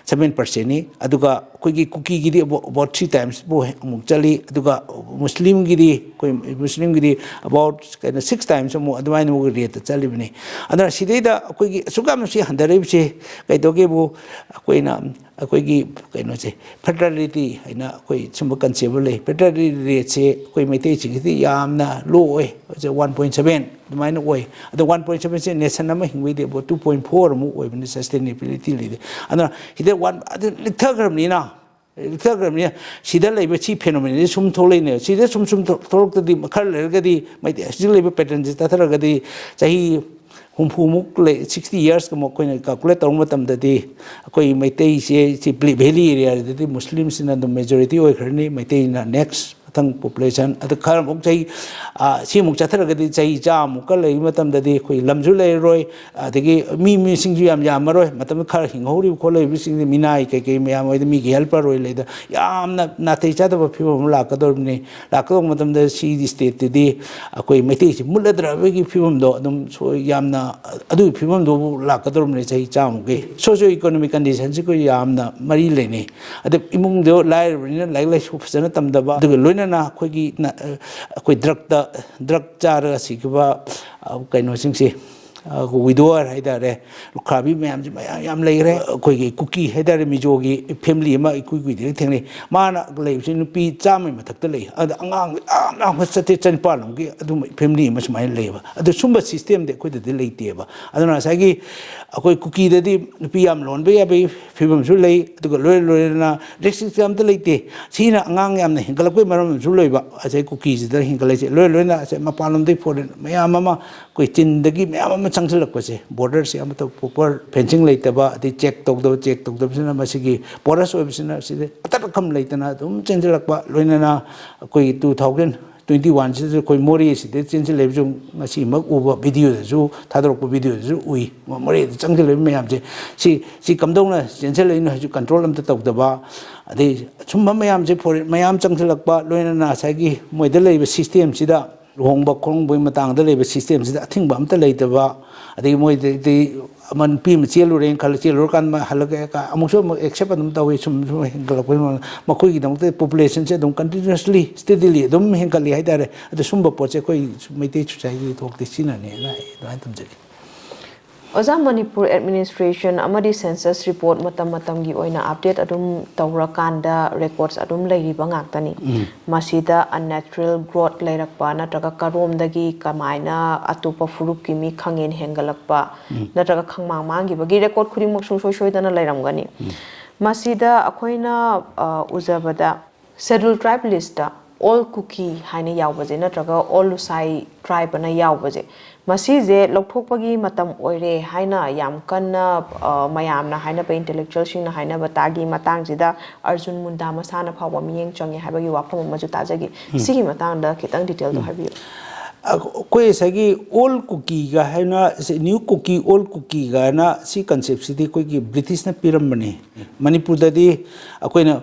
ꯁꯕꯦꯟ ꯄꯥꯔꯁꯦꯟꯅꯤ꯫ ꯑꯗꯨꯒ ꯑꯩꯈꯣꯏꯒꯤ ꯀꯨꯀꯤꯒꯤꯗꯤ ꯑꯕꯥꯎꯠ ꯊ꯭ꯔꯤ ꯇꯥꯏꯝꯁꯄꯨ ꯑꯃꯨꯛ ꯆꯠꯂꯤ꯫ ꯑꯗꯨꯒ ꯃꯨꯁꯂꯤꯝꯒꯤꯗꯤ, ꯑꯩꯈꯣꯏ ꯃꯨꯁꯂꯤꯝꯒꯤꯗꯤ ꯑꯕꯥꯎꯠ ꯀꯩꯅꯣ, ꯁꯤꯛꯁ ꯇꯥꯏꯝꯁ ꯑꯃꯨꯛ ꯑꯗꯨꯃꯥꯏꯅ ꯑꯃꯨꯛ ꯔꯦꯠꯇ ꯆꯠꯂꯤꯕꯅꯤ꯫ ꯑꯗꯨꯅ ꯁꯤꯗꯩꯗ ꯑꯩꯈꯣꯏꯒꯤ ꯑꯁꯨꯛ ꯌꯥꯝꯅ ꯁꯤ ꯍꯟꯊꯔꯛꯏꯕꯁꯦ ꯀꯩꯗꯧꯒꯦꯕꯨ, ꯑꯩꯈꯣꯏꯅ ꯑꯩꯈꯣꯏꯒꯤ ꯀꯩꯅꯣꯁꯦ, ꯐꯔꯇꯤꯂꯤꯇꯤ ꯍꯥꯏꯅ ꯑꯩꯈꯣꯏ ꯁꯨꯝꯕ ꯀꯟꯁꯦꯞ ꯑꯃ ꯂꯩ꯫ ꯐꯔꯇꯤꯂꯤꯇꯤ ꯔꯦꯠꯁꯦ ꯑꯩꯈꯣꯏ ꯃꯩꯇꯩꯁꯤꯡꯒꯤꯗꯤ ꯌꯥꯝꯅ ꯂꯣ ꯑꯣꯏ, ꯋꯥꯟ ꯄꯣꯏꯟ ꯁꯕꯦꯟ ꯑꯗꯨꯃꯥꯏꯅ ꯑꯣꯏ꯫ ꯑꯗꯣ ꯋꯥꯟ ꯄꯣꯏꯟ ꯁꯕꯦꯟꯁꯦ ꯅꯦꯁꯟ ꯑꯃ ꯍꯤꯡꯕꯩꯗꯤ ꯑꯕꯥꯎꯠ ꯇꯨ ꯄꯣꯏꯟ ꯐꯣꯔ ꯑꯃꯨꯛ ꯑꯣꯏꯕꯅꯤ, ꯁꯁꯇꯦꯅꯦꯕꯤꯂꯤꯇꯤ ꯂꯩꯗꯦ꯫ ꯑꯗꯨꯅ ꯁꯤꯗ ꯋꯥꯟ, ꯑꯗꯨ ꯂꯤꯛꯊꯈ꯭ꯔꯕꯅꯤꯅ, ꯂꯤꯛꯊꯈ꯭ꯔꯕꯅꯤꯅ ꯁꯤꯗ ꯂꯩꯕ ꯁꯤ ꯐꯦꯅꯣꯃꯦꯅꯥꯁꯤ ꯁꯨꯝ ꯊꯣꯛꯂꯛꯏꯅꯦꯕ꯫ ꯁꯤꯗ ꯁꯨꯝ ꯁꯨꯝ ꯊꯣꯛ-, ꯊꯣꯛꯂꯛꯇꯗꯤ ꯈꯔ ꯂꯩꯔꯒꯗꯤ ꯃꯩꯇꯩ ꯍꯧꯖꯤꯛ ꯂꯩꯕ ꯄꯦꯇꯔꯟꯁꯦ ꯇꯠꯊꯔꯒꯗꯤ ꯆꯍꯤ ꯍꯨꯝꯐꯨꯃꯨꯛ ꯂꯩ, ꯁꯤꯛꯁꯇꯤ ꯌꯔꯁꯀꯨꯝꯕ ꯑꯩꯈꯣꯏꯅ ꯀꯥꯜꯀꯨꯂꯦꯠ ꯇꯧꯕ ꯃꯇꯝꯗꯗꯤ ꯑꯩꯈꯣꯏ ꯃꯩꯇꯩꯁꯦ ꯁꯤ ꯚꯦꯂꯤ ꯑꯦꯔꯤꯌꯥꯗꯗꯤ ꯃꯨꯁꯂꯤꯝꯁꯤꯅ ꯑꯗꯨꯝ ꯃꯦꯖꯣꯔꯤꯇꯤ ꯑꯣꯏꯈ꯭ꯔꯅꯤ, ꯃꯩꯇꯩꯅ ꯅꯦꯛꯁ ꯃꯊꯪ ꯄꯣꯄꯨꯂꯦꯁꯟ꯫ ꯑꯗꯨ ꯈꯔ ꯑꯃꯨꯛ ꯆꯍꯤ, ꯑ, ꯁꯤꯃꯨꯛ ꯆꯠꯊꯔꯒꯗꯤ ꯆꯍꯤ ꯆꯥꯝꯃꯨꯛꯀ ꯂꯩꯕ ꯃꯇꯝꯗꯗꯤ ꯑꯩꯈꯣꯏ ꯂꯝꯁꯨ ꯂꯩꯔꯔꯣꯏ, ꯑꯗꯒꯤ ꯃꯤ, ꯃꯤꯁꯤꯡꯁꯨ ꯌꯥꯝ ꯌꯥꯝꯃꯔꯣꯏ꯫ ꯃꯇꯝꯗꯨ ꯈꯔ ꯍꯤꯡꯍꯧꯔꯤꯕ ꯈꯣꯠꯂꯤꯕꯁꯤꯡꯗꯤ ꯃꯤꯅꯥꯏ ꯀꯩꯀꯩ ꯃꯌꯥꯝ ꯑꯣꯏꯗ ꯃꯤꯒꯤ ꯍꯦꯜꯄꯔ ꯑꯣꯏ ꯂꯩꯗ ꯌꯥꯝꯅ ꯅꯥꯇꯩ ꯆꯥꯗꯕ ꯐꯤꯕꯝ ꯑꯃ ꯂꯥꯛꯀꯗꯧꯔꯤꯕꯅꯤ꯫ ꯂꯥꯛꯀꯗꯧꯕ ꯃꯇꯝꯗ ꯁꯤꯒꯤ ꯁ꯭ꯇꯦꯠꯇꯨꯗꯤ ꯑꯩꯈꯣꯏ ꯃꯩꯇꯩꯁꯤ ꯃꯨꯠꯂꯗ꯭ꯔꯕꯒꯤ ꯐꯤꯕꯝꯗꯣ ꯑꯗꯨꯝ ꯁꯣꯏ-, ꯌꯥꯝꯅ ꯑꯗꯨꯒꯤ ꯐꯤꯕꯝꯗꯨꯕꯨ ꯂꯥꯛꯀꯗꯧꯔꯤꯕꯅꯤ ꯆꯍꯤ ꯆꯥꯝꯃꯨꯛꯀꯤ꯫ ꯁꯣꯁꯤꯌꯣ ꯏꯀꯣꯅꯣꯃꯤꯛ ꯀꯟꯗꯤꯁꯟꯁꯤꯒ ꯌꯥꯝꯅ ꯃꯔꯤ ꯂꯩꯅꯩ꯫ ꯑꯗ ꯏꯃꯨꯡꯗꯣ ꯂꯥꯏꯔꯕꯅꯤꯅ ꯂꯥꯏꯔꯤꯛ ꯂꯥꯏꯁꯨ ꯐꯖꯅ ꯇꯝꯗꯕ, ꯑꯗꯨꯒ ꯂꯣꯏꯅꯅ ꯑꯩꯈꯣꯏꯒꯤ ꯅ-, ꯑꯩꯈꯣꯏ ꯗ꯭ꯔꯛꯇ, ꯗ꯭ꯔꯛ ꯆꯥꯔꯒ ꯁꯤꯈꯤꯕ, ꯑ, ꯀꯩꯅꯣꯁꯤꯡꯁꯦ, ꯋꯤꯗꯣꯋꯔ ꯍꯥꯏꯇꯥꯔꯦ, ꯂꯨꯈ꯭ꯔꯥꯕꯤ ꯃꯌꯥꯝꯁꯦ ꯃꯌꯥꯝ ꯌꯥꯝ ꯂꯩꯈ꯭ꯔꯦ꯫ ꯑꯩꯈꯣꯏꯒꯤ ꯀꯨꯀꯤ ꯍꯥꯏꯇꯥꯔꯦ, ꯃꯤꯖꯣꯒꯤ ꯐꯦꯃꯤꯂꯤ ꯑꯃ ꯏꯀꯨꯏ ꯀꯨꯏꯗ꯭ꯔꯤ ꯊꯦꯡꯅꯩ꯫ ꯃꯥꯅ ꯂꯩꯕꯁꯤ ꯅꯨꯄꯤ ꯆꯥꯝꯃꯒꯤ ꯃꯊꯛꯇ ꯂꯩ꯫ ꯑꯗ ꯑꯉꯥꯡ ꯌꯥꯝ ꯌꯥꯝ ꯆꯥꯇ꯭ꯔꯦꯠ ꯆꯅꯤꯄꯥꯜ ꯑꯃꯒꯤ ꯑꯗꯨꯝ ꯐꯦꯃꯤꯂꯤ ꯑꯃ ꯁꯨꯃꯥꯏꯅ ꯂꯩꯌꯦꯕ꯫ ꯑꯗꯨ ꯁꯨꯝꯕ ꯁꯤꯁꯇꯦꯝꯗꯤ ꯑꯩꯈꯣꯏꯗꯗꯤ ꯂꯩꯇꯦꯕ꯫ ꯑꯗꯨꯅ ꯉꯁꯥꯏꯒꯤ ꯑꯩꯈꯣꯏ ꯀꯨꯀꯤꯗꯗꯤ ꯅꯨꯄꯤ ꯌꯥꯝ ꯂꯣꯟꯕ ꯌꯥꯕꯒꯤ ꯐꯤꯕꯝꯁꯨ ꯂꯩ, ꯑꯗꯨꯒ ꯂꯣꯏ ꯂꯣꯏꯅꯅ ꯔꯤꯁꯇ꯭ꯔꯤꯛꯁꯟ ꯑꯝꯇ ꯂꯩꯇꯦ꯫ ꯁꯤꯅ ꯑꯉꯥꯡ ꯌꯥꯝꯅ ꯍꯦꯟꯒꯠꯂꯛꯄꯒꯤ ꯃꯔꯝ ꯑꯃꯁꯨ ꯂꯩꯕ꯫ ꯉꯁꯥꯏ ꯀꯨꯀꯤꯁꯤꯗ ꯍꯦꯟꯒꯠꯂꯛꯏꯁꯦ ꯂꯣꯏ ꯂꯣꯏꯅ ꯉꯁꯥꯏ ꯃꯄꯥꯟꯂꯣꯝꯗꯒꯤ ꯐꯣꯔꯦꯟ ꯃꯌꯥꯝ ꯑꯃ, ꯑꯩꯈꯣꯏ ꯆꯤꯟꯗꯒꯤ ꯃꯌꯥꯝ ꯑꯃ ꯆꯪꯁꯤꯜꯂꯛꯄꯁꯦ, ꯕꯣꯔꯗꯔꯁꯦ ꯑꯃꯠꯇ ꯄ꯭ꯔꯣꯄꯔ ꯐꯦꯟꯁꯤꯡ ꯂꯩꯇꯕ, ꯑꯗꯩ ꯆꯦꯛ ꯇꯧꯗꯕ, ꯆꯦꯛ ꯇꯧꯗꯕꯁꯤꯅ ꯃꯁꯤꯒꯤ ꯄꯣꯔꯁ ꯑꯣꯏꯕꯁꯤꯅ ꯁꯤꯗ ꯑꯇꯠ ꯑꯈꯝ ꯂꯩꯇꯅ ꯑꯗꯨꯝ ꯆꯦꯟꯁꯤꯜꯂꯛꯄ, ꯂꯣꯏꯅꯅ ꯑꯩꯈꯣꯏꯒꯤ ꯇꯨ ꯊꯥꯎꯖꯟ ꯇ꯭ꯋꯦꯟꯇꯤ ꯋꯥꯟꯁꯤꯗꯁꯨ ꯑꯩꯈꯣꯏ ꯃꯣꯔꯦꯁꯤꯗ ꯆꯦꯟꯁꯤꯜꯂꯛꯏꯕꯁꯨ ꯉꯁꯤꯃꯛ ꯎꯕ ꯚꯤꯗꯤꯑꯣꯗꯁꯨ, ꯊꯥꯗꯣꯔꯛꯄ ꯚꯤꯗꯤꯑꯣꯗꯁꯨ ꯎꯏ꯫ ꯃꯣꯔꯦꯗ ꯆꯪꯁꯤꯜꯂꯛꯏꯕ ꯃꯌꯥꯝꯁꯦ, ꯁꯤ ꯁꯤ ꯀꯝꯗꯧꯅ ꯆꯦꯟꯁꯤꯜꯂꯛꯏꯅꯣ ꯍꯥꯏꯁꯨ ꯀꯟꯇ꯭ꯔꯣꯜ ꯑꯝꯇ ꯇꯧꯗꯕ, ꯑꯗꯩ ꯁꯨꯝꯕ ꯃꯌꯥꯝꯁꯦ ꯐꯣꯔꯦꯟ ꯃꯌꯥꯝ ꯆꯪꯁꯤꯜꯂꯛꯄ, ꯂꯣꯏꯅꯅ ꯉꯁꯥꯏꯒꯤ ꯃꯣꯏꯗ ꯂꯩꯔꯤꯕ ꯁꯤꯁꯇꯦꯝꯁꯤꯗ, ꯂꯨꯍꯣꯡꯕ ꯈꯣꯡꯗꯣꯡꯕꯒꯤ ꯃꯇꯥꯡꯗ ꯂꯩꯕ ꯁꯤꯁꯇꯦꯝꯁꯤꯗ ꯑꯊꯤꯡꯕ ꯑꯝꯇ ꯂꯩꯇꯕ, ꯑꯗꯒꯤ ꯃꯣꯏꯗꯗꯤ ꯑꯃ ꯅꯨꯄꯤ ꯑꯃ ꯆꯦꯜꯂꯨꯔꯦꯅ ꯈꯜꯂ, ꯆꯦꯜꯂꯨꯔꯀꯥꯟꯗ ꯍꯜꯂꯛꯑꯦ ꯀ-, ꯑꯃꯨꯛꯁꯨ ꯑꯃꯨꯛ ꯑꯦꯛꯁꯦꯞ ꯑꯗꯨꯝ ꯇꯧꯋꯤ꯫ ꯁꯨꯝ ꯁꯨꯝ ꯍꯦꯟꯒꯠꯂꯛꯄꯒꯤ ꯃꯑꯣꯡꯗ ꯃꯈꯣꯏꯒꯤꯗꯃꯛꯇ ꯄꯣꯄꯨꯂꯦꯁꯟꯁꯦ ꯑꯗꯨꯝ ꯀꯟꯇꯤꯅ꯭ꯌꯨꯁꯂꯤ, ꯁ꯭ꯇꯦꯗꯤꯂꯤ ꯑꯗꯨꯝ ꯍꯦꯟꯒꯠꯂꯤ ꯍꯥꯏꯇꯥꯔꯦ꯫ ꯑꯗꯨ ꯁꯨꯝꯕ ꯄꯣꯠꯁꯦ ꯑꯩꯈꯣꯏ ꯃꯩꯇꯩ ꯁꯣꯁꯥꯏꯇꯤꯒꯤ ꯊꯣꯛꯇꯤ ꯁꯤꯅꯅꯦꯅ ꯑꯩ ꯑꯗꯨꯃꯥꯏꯅ ꯊꯝꯖꯒꯦ꯫ ꯑꯣꯖꯥ, ꯃꯅꯤꯄꯨꯔ ꯑꯦꯗꯃꯤꯅꯤꯁꯇ꯭ꯔꯦꯁꯟ ꯑꯃꯗꯤ ꯁꯦꯟꯁꯁ ꯔꯤꯄꯣꯔꯠ ꯃꯇꯝ ꯃꯇꯝꯒꯤ ꯑꯣꯏꯅ ꯑꯞꯗꯦꯠ ꯑꯗꯨꯝ ꯇꯧꯔꯀꯥꯟꯗ ꯔꯦꯀꯣꯔꯠꯁ ꯑꯗꯨꯝ ꯂꯩꯔꯤꯕ ꯉꯥꯛꯇꯅꯤ꯫ ꯃꯁꯤꯗ ꯑꯟꯅꯦꯆꯔꯦꯜ ꯒ꯭ꯔꯣꯠ ꯂꯩꯔꯛꯄ ꯅꯠꯇ꯭ꯔꯒ ꯀꯔꯣꯝꯗꯒꯤ ꯀꯃꯥꯏꯅ ꯑꯇꯣꯞꯄ ꯐꯨꯔꯨꯞꯀꯤ ꯃꯤ ꯈꯪꯍꯦꯟ ꯍꯦꯟꯒꯠꯂꯛꯄ ꯅꯠꯇ꯭ꯔꯒ ꯈꯪꯃꯥꯡ ꯃꯥꯡꯈꯤꯕꯒꯤ ꯔꯦꯀꯣꯔꯠ ꯈꯨꯗꯤꯡꯃꯛ ꯁꯨꯡꯁꯣꯏ ꯁꯣꯏꯗꯅ ꯂꯩꯔꯝꯒꯅꯤ꯫ ꯃꯁꯤꯗ ꯑꯩꯈꯣꯏꯅ, ꯑ, ꯎꯖꯕꯗ ꯁꯦꯗ꯭ꯌꯨꯜ ꯇ꯭ꯔꯥꯏꯕ ꯂꯤꯁꯇ ꯑꯣꯜ ꯀꯨꯀꯤ ꯍꯥꯏꯅ ꯌꯥꯎꯕꯁꯦ ꯅꯠꯇ꯭ꯔꯒ ꯑꯣꯜ ꯂꯨꯁꯥꯏ ꯇ꯭ꯔꯥꯏꯕ ꯑꯅ ꯌꯥꯎꯕꯁꯦ, ꯃꯁꯤꯁꯦ ꯂꯧꯊꯣꯛꯄꯒꯤ ꯃꯇꯝ ꯑꯣꯏꯔꯦ ꯍꯥꯏꯅ ꯌꯥꯝ ꯀꯟꯅ, ꯑ, ꯃꯌꯥꯝꯅ ꯍꯥꯏꯅꯕ, ꯏꯟꯇꯦꯂꯦꯛꯆꯨꯋꯦꯜꯁꯤꯡꯅ ꯍꯥꯏꯅꯕ ꯇꯥꯒꯤ ꯃꯇꯥꯡꯁꯤꯗ ꯑꯔꯖꯨꯟ ꯃꯨꯟꯗꯥ ꯃꯁꯥꯅ ꯐꯥꯎꯕ ꯃꯤꯠꯌꯦꯡ ꯆꯪꯉꯦ ꯍꯥꯏꯕꯒꯤ ꯋꯥꯐꯝ ꯑꯃꯁꯨ ꯇꯥꯖꯈꯤ꯫ ꯁꯤꯒꯤ ꯃꯇꯥꯡꯗ ꯈꯤꯇꯪ ꯗꯤꯇꯦꯜꯗꯣ ꯍꯥꯏꯕꯤꯌꯨ꯫ ꯑꯩꯈꯣꯏ ꯉꯁꯥꯏꯒꯤ ꯑꯣꯜ ꯀꯨꯀꯤꯒ ꯍꯥꯏꯅ, ꯅ꯭ꯌꯨ ꯀꯨꯀꯤ, ꯑꯣꯜ ꯀꯨꯀꯤꯒ ꯍꯥꯏꯅ ꯁꯤ ꯀꯟꯁꯦꯞꯁꯤꯗꯤ ꯑꯩꯈꯣꯏꯒꯤ ꯕ꯭ꯔꯤꯇꯤꯁꯅ ꯄꯤꯔꯝꯕꯅꯤ꯫ ꯃꯅꯤꯄꯨꯔꯗꯗꯤ ꯑꯩꯈꯣꯏꯅ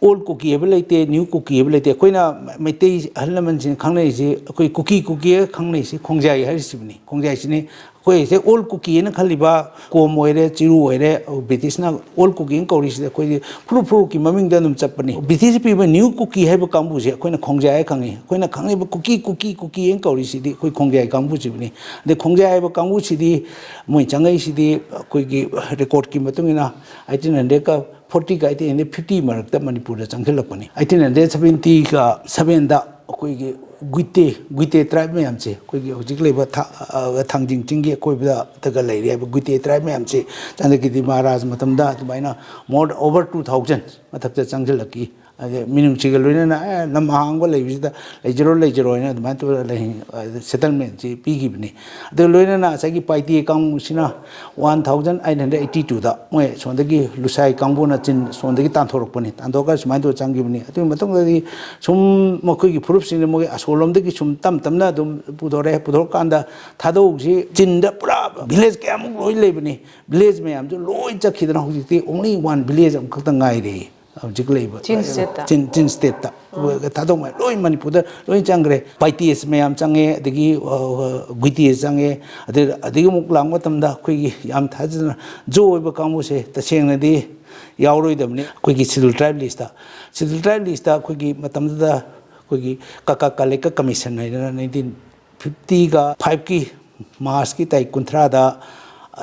ꯑꯣꯜ ꯀꯨꯀꯤ ꯍꯥꯏꯕ ꯂꯩꯇꯦ, ꯅ꯭ꯌꯨ ꯀꯨꯀꯤ ꯍꯥꯏꯕ ꯂꯩꯇꯦ꯫ ꯑꯩꯈꯣꯏꯅ ꯃꯩꯇꯩ ꯑꯍꯜ ꯂꯃꯟꯁꯤꯡꯅ ꯈꯪꯅꯔꯤꯁꯤ, ꯑꯩꯈꯣꯏ ꯀꯨꯀꯤ, ꯀꯨꯀꯤ ꯍꯥꯏꯔꯒ ꯈꯪꯅꯔꯤꯁꯤ ꯈꯣꯡꯖꯥꯏ ꯍꯥꯏꯔꯤꯁꯤꯕꯨꯅꯤ꯫ ꯈꯣꯡꯖꯥꯏꯁꯤꯅꯤ ꯑꯩꯈꯣꯏꯁꯦ ꯑꯣꯜ ꯀꯨꯀꯤ ꯍꯥꯏꯅ ꯈꯜꯂꯤꯕ ꯀꯣꯝ ꯑꯣꯏꯔꯦ, ꯆꯤꯔꯨ ꯑꯣꯏꯔꯦ, ꯕ꯭ꯔꯤꯇꯤꯁꯅ ꯑꯣꯜ ꯀꯨꯀꯤ ꯍꯥꯏꯅ ꯀꯧꯔꯤꯁꯤꯗ ꯑꯩꯈꯣꯏꯗꯤ ꯐꯨꯔꯨꯞ ꯐꯨꯔꯨꯞꯀꯤ ꯃꯃꯤꯡꯗ ꯑꯗꯨꯝ ꯆꯠꯄꯅꯤ꯫ ꯕ꯭ꯔꯤꯇꯤꯁꯅ ꯄꯤꯕ ꯅ꯭ꯌꯨ ꯀꯨꯀꯤ ꯍꯥꯏꯕ ꯀꯥꯡꯕꯨꯁꯦ ꯑꯩꯈꯣꯏꯅ ꯈꯣꯡꯖꯥꯏ ꯍꯥꯏ ꯈꯪꯉꯤ꯫ ꯑꯩꯈꯣꯏꯅ ꯈꯪꯉꯤꯕ ꯀꯨꯀꯤ, ꯀꯨꯀꯤ, ꯀꯨꯀꯤ ꯍꯥꯏꯅ ꯀꯧꯔꯤꯁꯤꯗꯤ ꯑꯩꯈꯣꯏ ꯈꯣꯡꯖꯥꯏ ꯀꯥꯡꯕꯨꯁꯤꯕꯨꯅꯤ꯫ ꯑꯗꯩ ꯈꯣꯡꯖꯥꯏ ꯍꯥꯏꯕ ꯀꯥꯡꯕꯨꯁꯤꯗꯤ ꯃꯣꯏ ꯆꯪꯉꯛꯏꯁꯤꯗꯤ ꯑꯩꯈꯣꯏꯒꯤ ꯔꯦꯀꯣꯔꯠꯀꯤ ꯃꯇꯨꯡ ꯏꯟꯅ ꯑꯩꯠꯇꯤꯟ ꯍꯟꯗ꯭ꯔꯦꯗꯀ ꯐꯣꯔꯇꯤꯒ ꯑꯩꯠꯇꯤꯟ ꯍꯟꯗ꯭ꯔꯦꯗ ꯐꯤꯐꯇꯤ ꯃꯔꯛꯇ ꯃꯅꯤꯄꯨꯔꯗ ꯆꯪꯁꯤꯜꯂꯛꯄꯅꯤ꯫ ꯑꯩꯠꯇꯤꯟ ꯍꯟꯗ꯭ꯔꯦꯗ ꯁꯕꯦꯟꯇꯤꯒ ꯁꯕꯦꯟꯗ ꯑꯩꯈꯣꯏꯒꯤ ꯒꯨꯏꯇꯦ, ꯒꯨꯏꯇꯦ ꯇ꯭ꯔꯥꯏꯕ ꯃꯌꯥꯝꯁꯦ, ꯑꯩꯈꯣꯏꯒꯤ ꯍꯧꯖꯤꯛ ꯂꯩꯕ ꯊꯥ-, ꯑ, ꯊꯥꯡꯖꯤꯡ ꯆꯤꯡꯒꯤ ꯑꯀꯣꯏꯕꯗꯒ ꯂꯩꯔꯤ ꯍꯥꯏꯕ ꯒꯨꯏꯇꯦ ꯇ꯭ꯔꯥꯏꯕ ꯃꯌꯥꯝꯁꯦ ꯆꯥꯟꯗꯒꯤꯗꯤ ꯃꯍꯥꯔꯥꯖ ꯃꯇꯝꯗ ꯑꯗꯨꯃꯥꯏꯅ more over two thousand ꯃꯊꯛꯇ ꯆꯪꯁꯤꯜꯂꯛꯈꯤ꯫ ꯑꯗꯩ ꯃꯤꯅꯨꯡꯁꯤꯒ ꯂꯣꯏꯅꯅ, ꯑꯦ, ꯂꯝ ꯑꯍꯥꯡꯕ ꯂꯩꯕꯁꯤꯗ ꯂꯩꯖꯔꯣ, ꯂꯩꯖꯔꯣ ꯍꯥꯏꯅ ꯑꯗꯨꯃꯥꯏꯅ ꯇꯧꯔꯒ ꯂꯩ-, ꯑ, ꯁꯦꯇꯜꯃꯦꯟꯁꯤ ꯄꯤꯈꯤꯕꯅꯤ꯫ ꯑꯗꯨꯒ ꯂꯣꯏꯅꯅ ꯉꯁꯥꯏꯒꯤ ꯄꯥꯏꯇꯦ ꯀꯥꯡꯕꯨꯁꯤꯅ one thousand eight hundred eighty ꯇꯨꯗ ꯃꯣꯏ ꯁꯣꯝꯗꯒꯤ ꯂꯨꯁꯥꯏ ꯀꯥꯡꯕꯨꯅ ꯆꯤꯟ ꯁꯣꯝꯗꯒꯤ ꯇꯥꯟꯊꯣꯔꯛꯄꯅꯤ, ꯇꯥꯟꯊꯣꯛꯑꯒ ꯁꯨꯃꯥꯏꯅ ꯇꯧꯔ ꯆꯪꯈꯤꯕꯅꯤ꯫ ꯑꯗꯨꯒꯤ ꯃꯇꯨꯡꯗꯗꯤ ꯁꯨꯝ ꯃꯈꯣꯏꯒꯤ ꯐꯨꯔꯨꯞꯁꯤꯡꯁꯦ ꯃꯣꯏꯒꯤ ꯑꯁꯣꯝꯂꯣꯝꯗꯒꯤ ꯁꯨꯝ ꯇꯞ ꯇꯞꯅ ꯑꯗꯨꯝ ꯄꯨꯊꯣꯔꯛꯑꯦ꯫ ꯄꯨꯊꯣꯔꯛꯀꯥꯟꯗ ꯊꯥꯗꯧꯁꯤ ꯆꯤꯟꯗ ꯄꯨꯔꯥ ꯚꯤꯂꯦꯖ ꯀꯌꯥꯃꯨꯛ ꯂꯣꯏ ꯂꯩꯕꯅꯤ꯫ ꯚꯤꯂꯦꯖ ꯃꯌꯥꯝꯁꯨ ꯂꯣꯏ ꯆꯠꯈꯤꯗꯅ ꯍꯧꯖꯤꯛꯇꯤ only one village ꯑꯃꯈꯛꯇ ꯉꯥꯏꯔꯦ꯫ ꯍꯧꯖꯤꯛ ꯂꯩꯕ ꯆꯤꯟ ꯁ꯭ꯇꯦꯠꯇ꯫ ꯆꯤꯟ, ꯆꯤꯟ ꯁ꯭ꯇꯦꯠꯇ꯫ ꯊꯥꯗꯣꯛ ꯃꯌꯥꯝ ꯂꯣꯏ ꯃꯅꯤꯄꯨꯔꯗ ꯂꯣꯏ ꯆꯪꯈ꯭ꯔꯦ꯫ ꯄꯥꯏꯇꯦꯁ ꯃꯌꯥꯝ ꯆꯪꯉꯦ, ꯑꯗꯒꯤ, ꯑ, ꯒꯨꯏꯇꯦꯁ ꯆꯪꯉꯦ, ꯑꯗꯩ, ꯑꯗꯒꯤ ꯑꯃꯨꯛ ꯂꯥꯛꯄ ꯃꯇꯝꯗ ꯑꯩꯈꯣꯏꯒꯤ ꯌꯥꯝ ꯊꯥꯖꯗꯅ ꯖꯣ ꯑꯣꯏꯕ ꯀꯥꯡꯕꯨꯁꯦ ꯇꯁꯦꯡꯅꯗꯤ ꯌꯥꯎꯔꯣꯏꯗꯕꯅꯤ ꯑꯩꯈꯣꯏꯒꯤ schedule tribe list. Schedule tribe list ꯑꯩꯈꯣꯏꯒꯤ ꯃꯇꯝꯗꯨꯗ ꯑꯩꯈꯣꯏꯒꯤ ꯀꯀꯥ ꯀꯥꯂꯦꯀꯥ ꯀꯃꯤꯁꯟ ꯍꯥꯏꯗꯅ ꯅꯥꯏꯟꯇꯤꯟ ꯐꯤꯐꯇꯤꯒ ꯐꯥꯏꯚꯀꯤ ꯃꯥꯔꯆꯀꯤ ꯇꯥꯔꯤꯛ ꯀꯨꯟꯊ꯭ꯔꯥꯗ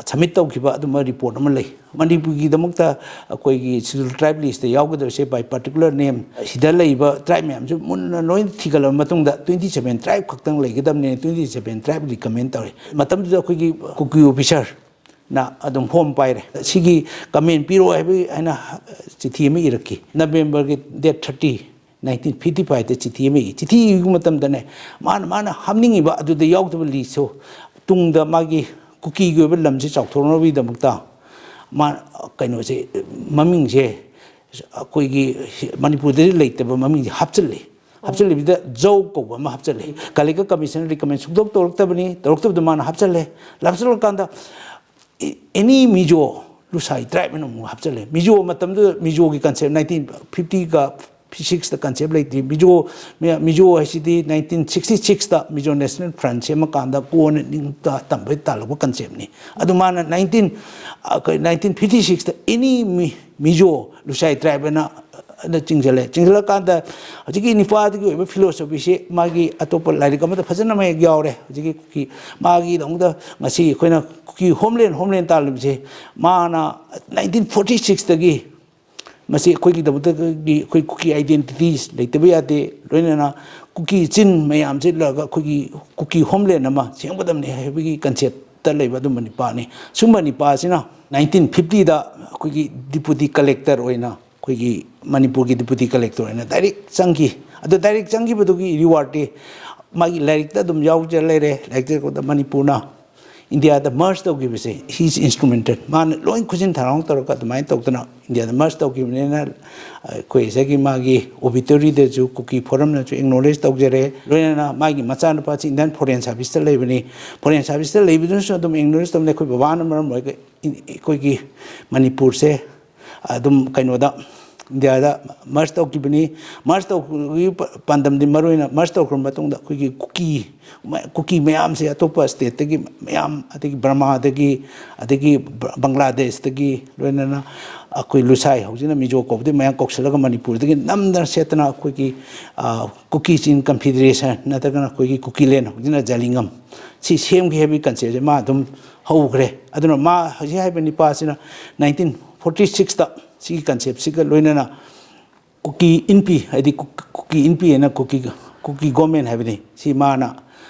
ꯁꯕꯃꯤꯠ ꯇꯧꯈꯤꯕ ꯑꯗꯨꯝꯕ ꯔꯤꯄꯣꯔꯠ ꯑꯃ ꯂꯩ꯫ ꯃꯅꯤꯄꯨꯔꯒꯤꯗꯃꯛꯇ ꯑꯩꯈꯣꯏꯒꯤ ꯁꯦꯗꯨꯜ ꯇ꯭ꯔꯥꯏꯕ ꯂꯤꯁꯇ ꯌꯥꯎꯒꯗꯕꯁꯦ by particular name, ꯁꯤꯗ ꯂꯩꯔꯤꯕ ꯇ꯭ꯔꯥꯏꯕ ꯃꯌꯥꯝꯁꯨ ꯃꯨꯟꯅ ꯂꯣꯏꯅ ꯊꯤꯒꯠꯂꯕ ꯃꯇꯨꯡꯗ twenty seven tribe ꯈꯛꯇꯪ ꯂꯩꯒꯗꯕꯅꯦ, twenty seven tribe recommend ꯇꯧꯔꯦ꯫ ꯃꯇꯝꯗꯨꯗ ꯑꯩꯈꯣꯏꯒꯤ ꯀꯨꯀꯤ ꯑꯣꯐꯤꯁꯔꯅ ꯑꯗꯨꯝ ꯐꯣꯝ ꯄꯥꯏꯔꯦ, ꯁꯤꯒꯤ ꯀꯃꯦꯟ ꯄꯤꯔꯛꯑꯣ ꯍꯥꯏꯕꯒꯤ ꯍꯥꯏꯅ ꯆꯤꯊꯤ ꯑꯃ ꯏꯔꯛꯈꯤ꯫ ꯅꯕꯦꯝꯕꯔꯒꯤ date thirty, nineteen fifty fiveꯇ ꯆꯤꯊꯤ ꯑꯃ ꯏ꯫ ꯆꯤꯊꯤ ꯏꯕ ꯃꯇꯝꯗꯅꯦ, ꯃꯥꯅ, ꯃꯥꯅ ꯍꯥꯞꯅꯤꯡꯉꯤꯕ ꯑꯗꯨꯗ ꯌꯥꯎꯗꯕ ꯂꯤꯁꯁꯨ ꯇꯨꯡꯗ ꯃꯥꯒꯤ ꯀꯨꯀꯤꯒꯤ ꯑꯣꯏꯕ ꯂꯝꯁꯦ ꯆꯥꯎꯊꯣꯛꯅꯕꯒꯤꯗꯃꯛꯇ ꯃꯥ, ꯀꯩꯅꯣꯁꯦ, ꯃꯃꯤꯡꯁꯦ ꯑꯩꯈꯣꯏꯒꯤ ꯃꯅꯤꯄꯨꯔꯗꯗꯤ ꯂꯩꯇꯕ ꯃꯃꯤꯡꯁꯦ ꯍꯥꯞꯆꯤꯜꯂꯤ꯫ ꯍꯥꯞꯆꯤꯜꯂꯤꯕꯗ ꯖꯧ ꯀꯧꯕ ꯑꯃ ꯍꯥꯞꯆꯤꯜꯂꯤ꯫ ꯀꯥꯂꯤꯀꯥ ꯀꯃꯤꯁꯟꯅ recommend ꯁꯨꯡꯇꯧ ꯇꯧꯔꯛꯇꯕꯅꯤ, ꯇꯧꯔꯛꯇꯕꯗ ꯃꯥꯅ ꯍꯥꯞꯆꯤꯜꯂꯦ꯫ ꯍꯥꯞꯆꯤꯜꯂꯀꯥꯟꯗ ꯑꯦꯅꯤ ꯃꯤꯖꯣ, ꯂꯨꯁꯥꯏ ꯇ꯭ꯔꯥꯏꯕ ꯍꯥꯏꯅ ꯑꯃꯨꯛ ꯍꯥꯞꯆꯤꯜꯂꯦ꯫ ꯃꯤꯖꯣ ꯃꯇꯝꯗꯨꯗ ꯃꯤꯖꯣꯒꯤ concept nineteen fiftyꯒ ꯁꯤꯛꯁꯇ ꯀꯟꯁꯦꯞ ꯂꯩꯇ꯭ꯔꯤ꯫ ꯃꯤꯖꯣ, ꯃꯤꯖꯣ ꯍꯥꯏꯁꯤꯗꯤ ꯅꯥꯏꯟꯇꯤꯟ ꯁꯤꯛꯁꯇꯤ ꯁꯤꯛꯁꯇ ꯃꯤꯖꯣ ꯅꯦꯁꯅꯦꯜ ꯐ꯭ꯔꯟ ꯁꯦꯝꯃꯀꯥꯟꯗ ꯀꯣꯟꯅ ꯅꯤꯡ ꯇꯝꯕꯩ ꯇꯥꯜꯂꯛꯄ ꯀꯟꯁꯦꯞꯅꯤ꯫ ꯑꯗꯨ ꯃꯥꯅ ꯅꯥꯏꯟꯇꯤꯟ, ꯅꯥꯏꯟꯇꯤꯟ ꯐꯤꯐꯇꯤ ꯁꯤꯛꯁꯇ ꯑꯦꯅꯤ ꯃꯤꯖꯣ ꯂꯨꯁꯥꯏ ꯇ꯭ꯔꯥꯏꯕ ꯑꯅ ꯆꯤꯡꯁꯤꯜꯂꯦ꯫ ꯆꯤꯡꯁꯤꯜꯂꯀꯥꯟꯗ ꯍꯧꯖꯤꯛꯀꯤ ꯅꯤꯄꯥꯗꯒꯤ ꯑꯣꯏꯕ ꯐꯤꯂꯣꯁꯣꯐꯤꯁꯤ ꯃꯥꯒꯤ ꯑꯇꯣꯞꯄ ꯂꯥꯏꯔꯤꯛ ꯑꯃꯗ ꯐꯖꯅ ꯃꯌꯦꯛ ꯌꯥꯎꯔꯦ꯫ ꯍꯧꯖꯤꯛꯀꯤ ꯀꯨꯀꯤ, ꯃꯥꯒꯤꯗꯃꯛꯇ ꯉꯁꯤ ꯑꯩꯈꯣꯏꯅ ꯀꯨꯀꯤ ꯍꯣꯝꯂꯦꯟ, ꯍꯣꯝꯂꯦꯟ ꯇꯥꯜꯂꯤꯕꯁꯦ ꯃꯥꯅ ꯅꯥꯏꯟꯇꯤꯟ ꯐꯣꯔꯇꯤ ꯁꯤꯛꯁꯇꯒꯤ ꯃꯁꯤ ꯑꯩꯈꯣꯏꯒꯤꯗꯃꯛꯇꯗꯤ ꯑꯩꯈꯣꯏ ꯀꯨꯀꯤ ꯑꯥꯏꯗꯦꯟꯇꯤꯇꯤ ꯂꯩꯇꯕ ꯌꯥꯗꯦ, ꯂꯣꯏꯅꯅ ꯀꯨꯀꯤ ꯆꯤꯟ ꯃꯌꯥꯝꯁꯦ ꯂꯥꯛꯑꯒ ꯑꯩꯈꯣꯏꯒꯤ ꯀꯨꯀꯤ ꯍꯣꯝꯂꯦꯟ ꯑꯃ ꯁꯦꯝꯒꯗꯕꯅꯤ ꯍꯥꯏꯕꯒꯤ ꯀꯟꯁꯦꯞꯇ ꯂꯩꯕ ꯑꯗꯨꯝꯕ ꯅꯤꯄꯥꯅꯤ꯫ ꯁꯨꯝꯕ ꯅꯤꯄꯥꯁꯤꯅ ꯅꯥꯏꯟꯇꯤꯟ ꯐꯤꯐꯇꯤꯗ ꯑꯩꯈꯣꯏꯒꯤ ꯗꯤꯄꯨꯇꯤ ꯀꯂꯦꯛꯇꯔ ꯑꯣꯏꯅ, ꯑꯩꯈꯣꯏꯒꯤ ꯃꯅꯤꯄꯨꯔꯒꯤ ꯗꯤꯄꯨꯇꯤ ꯀꯂꯦꯛꯇꯔ ꯑꯣꯏꯅ ꯗꯥꯏꯔꯦꯛ ꯆꯪꯈꯤ꯫ ꯑꯗꯣ ꯗꯥꯏꯔꯦꯛ ꯆꯪꯈꯤꯕꯗꯨꯒꯤ ꯔꯤꯋꯥꯔꯗꯇꯤ ꯃꯥꯒꯤ ꯂꯥꯏꯔꯤꯛꯇ ꯑꯗꯨꯝ ꯌꯥꯎꯖ ꯂꯩꯔꯦ꯫ ꯂꯥꯏꯔꯤꯛꯇ ꯃꯅꯤꯄꯨꯔꯅ ꯏꯟꯗꯤꯌꯥꯗ ꯃꯔꯖ ꯇꯧꯈꯤꯕꯁꯦ, he is instrumental, ꯃꯥꯅ ꯂꯣꯏ ꯈꯨꯖꯤꯟ ꯊꯔꯥꯎ ꯇꯧꯔꯒ ꯑꯗꯨꯃꯥꯏꯅ ꯇꯧꯗꯅ ꯏꯟꯗꯤꯌꯥꯗ ꯃꯔꯖ ꯇꯧꯈꯤꯕꯅꯤꯅ, ꯑꯩꯈꯣꯏ ꯉꯁꯥꯏꯒꯤ ꯃꯥꯒꯤ ꯑꯣꯕꯤꯇꯣꯔꯤꯗꯁꯨ ꯀꯨꯀꯤ ꯐꯣꯔꯝꯅꯁꯨ ꯑꯦꯛꯅꯣꯂꯦꯖ ꯇꯧꯖꯔꯦ꯫ ꯂꯣꯏꯅꯅ ꯃꯥꯒꯤ ꯃꯆꯥꯅꯨꯄꯥꯁꯤ ꯏꯟꯗꯤꯌꯥꯟ ꯐꯣꯔꯦꯟ ꯁꯥꯔꯚꯤꯁꯇ ꯂꯩꯕꯅꯤ, ꯐꯣꯔꯦꯟ ꯁꯥꯔꯚꯤꯁꯇ ꯂꯩꯕꯗꯨꯅꯁꯨ ꯑꯗꯨꯝ ꯑꯦꯛꯅꯣꯂꯦꯖ ꯇꯧꯅꯤ꯫ ꯑꯩꯈꯣꯏ ꯕꯕꯥꯅ ꯃꯔꯝ ꯑꯣꯏꯔꯒ ꯏꯟ-, ꯑꯩꯈꯣꯏꯒꯤ ꯃꯅꯤꯄꯨꯔꯁꯦ ꯑꯗꯨꯝ ꯀꯩꯅꯣꯗ, ꯏꯟꯗꯤꯌꯥꯗ ꯃꯔꯖ ꯇꯧꯈꯤꯕꯅꯤ꯫ ꯃꯔꯖ ꯇꯧꯕꯒꯤ ꯄ-, ꯄꯥꯟꯗꯝꯗꯤ ꯃꯔꯨꯑꯣꯏꯅ ꯃꯔꯖ ꯇꯧꯈ꯭ꯔꯕ ꯃꯇꯨꯡꯗ ꯑꯩꯈꯣꯏꯒꯤ ꯀꯨꯀꯤ, ꯀꯨꯀꯤ ꯃꯌꯥꯝꯁꯦ ꯑꯇꯣꯞꯄ ꯁ꯭ꯇꯦꯠꯇꯒꯤ ꯃꯌꯥꯝ, ꯑꯗꯒꯤ ꯕꯔꯃꯥꯗꯒꯤ, ꯑꯗꯒꯤ ꯕ-, ꯕꯪꯒ꯭ꯂꯥꯗꯦꯁꯇꯒꯤ, ꯂꯣꯏꯅꯅ ꯑꯩꯈꯣꯏ ꯂꯨꯁꯥꯏ, ꯍꯧꯖꯤꯛꯅ ꯃꯤꯖꯣ ꯀꯧꯕꯗꯤ, ꯃꯌꯥꯝ ꯀꯧꯁꯤꯜꯂꯒ ꯃꯅꯤꯄꯨꯔꯗꯒꯤ ꯅꯝꯗꯅ ꯁꯦꯠꯇꯅ ꯑꯩꯈꯣꯏꯒꯤ, ꯑ, ꯀꯨꯀꯤ ꯆꯤꯡ ꯀꯟꯐꯤꯗꯔꯦꯁꯟ ꯅꯠꯇ꯭ꯔꯒꯅ ꯑꯩꯈꯣꯏꯒꯤ ꯀꯨꯀꯤꯂꯦꯟ, ꯍꯧꯖꯤꯛꯅ ꯖꯂꯤꯉꯝ, ꯁꯤ ꯁꯦꯝꯈꯤ ꯍꯥꯏꯕꯒꯤ ꯀꯟꯁꯦꯞꯁꯦ ꯃꯥ ꯑꯗꯨꯝ ꯍꯧꯈ꯭ꯔꯦ꯫ ꯑꯗꯨꯅ ꯃꯥ ꯍꯧꯖꯤꯛ ꯍꯥꯏꯔꯤꯕ ꯅꯤꯄꯥꯁꯤꯅ ꯅꯥꯏꯟꯇꯤꯟ ꯐꯣꯔꯇꯤ ꯁꯤꯛꯁꯇ ꯁꯤꯒꯤ ꯀꯟꯁꯦꯞꯁꯤꯒ ꯂꯣꯏꯅꯅ ꯀꯨꯀꯤ ꯏꯟꯄꯤ, ꯍꯥꯏꯗꯤ ꯀꯨꯛ-, ꯀꯨꯀꯤ ꯏꯟꯄꯤ ꯍꯥꯏꯅ ꯀꯨꯀꯤ, ꯀꯨꯀꯤ ꯒꯣꯔꯃꯦꯟ ꯍꯥꯏꯕꯅꯤ, ꯁꯤ ꯃꯥꯅ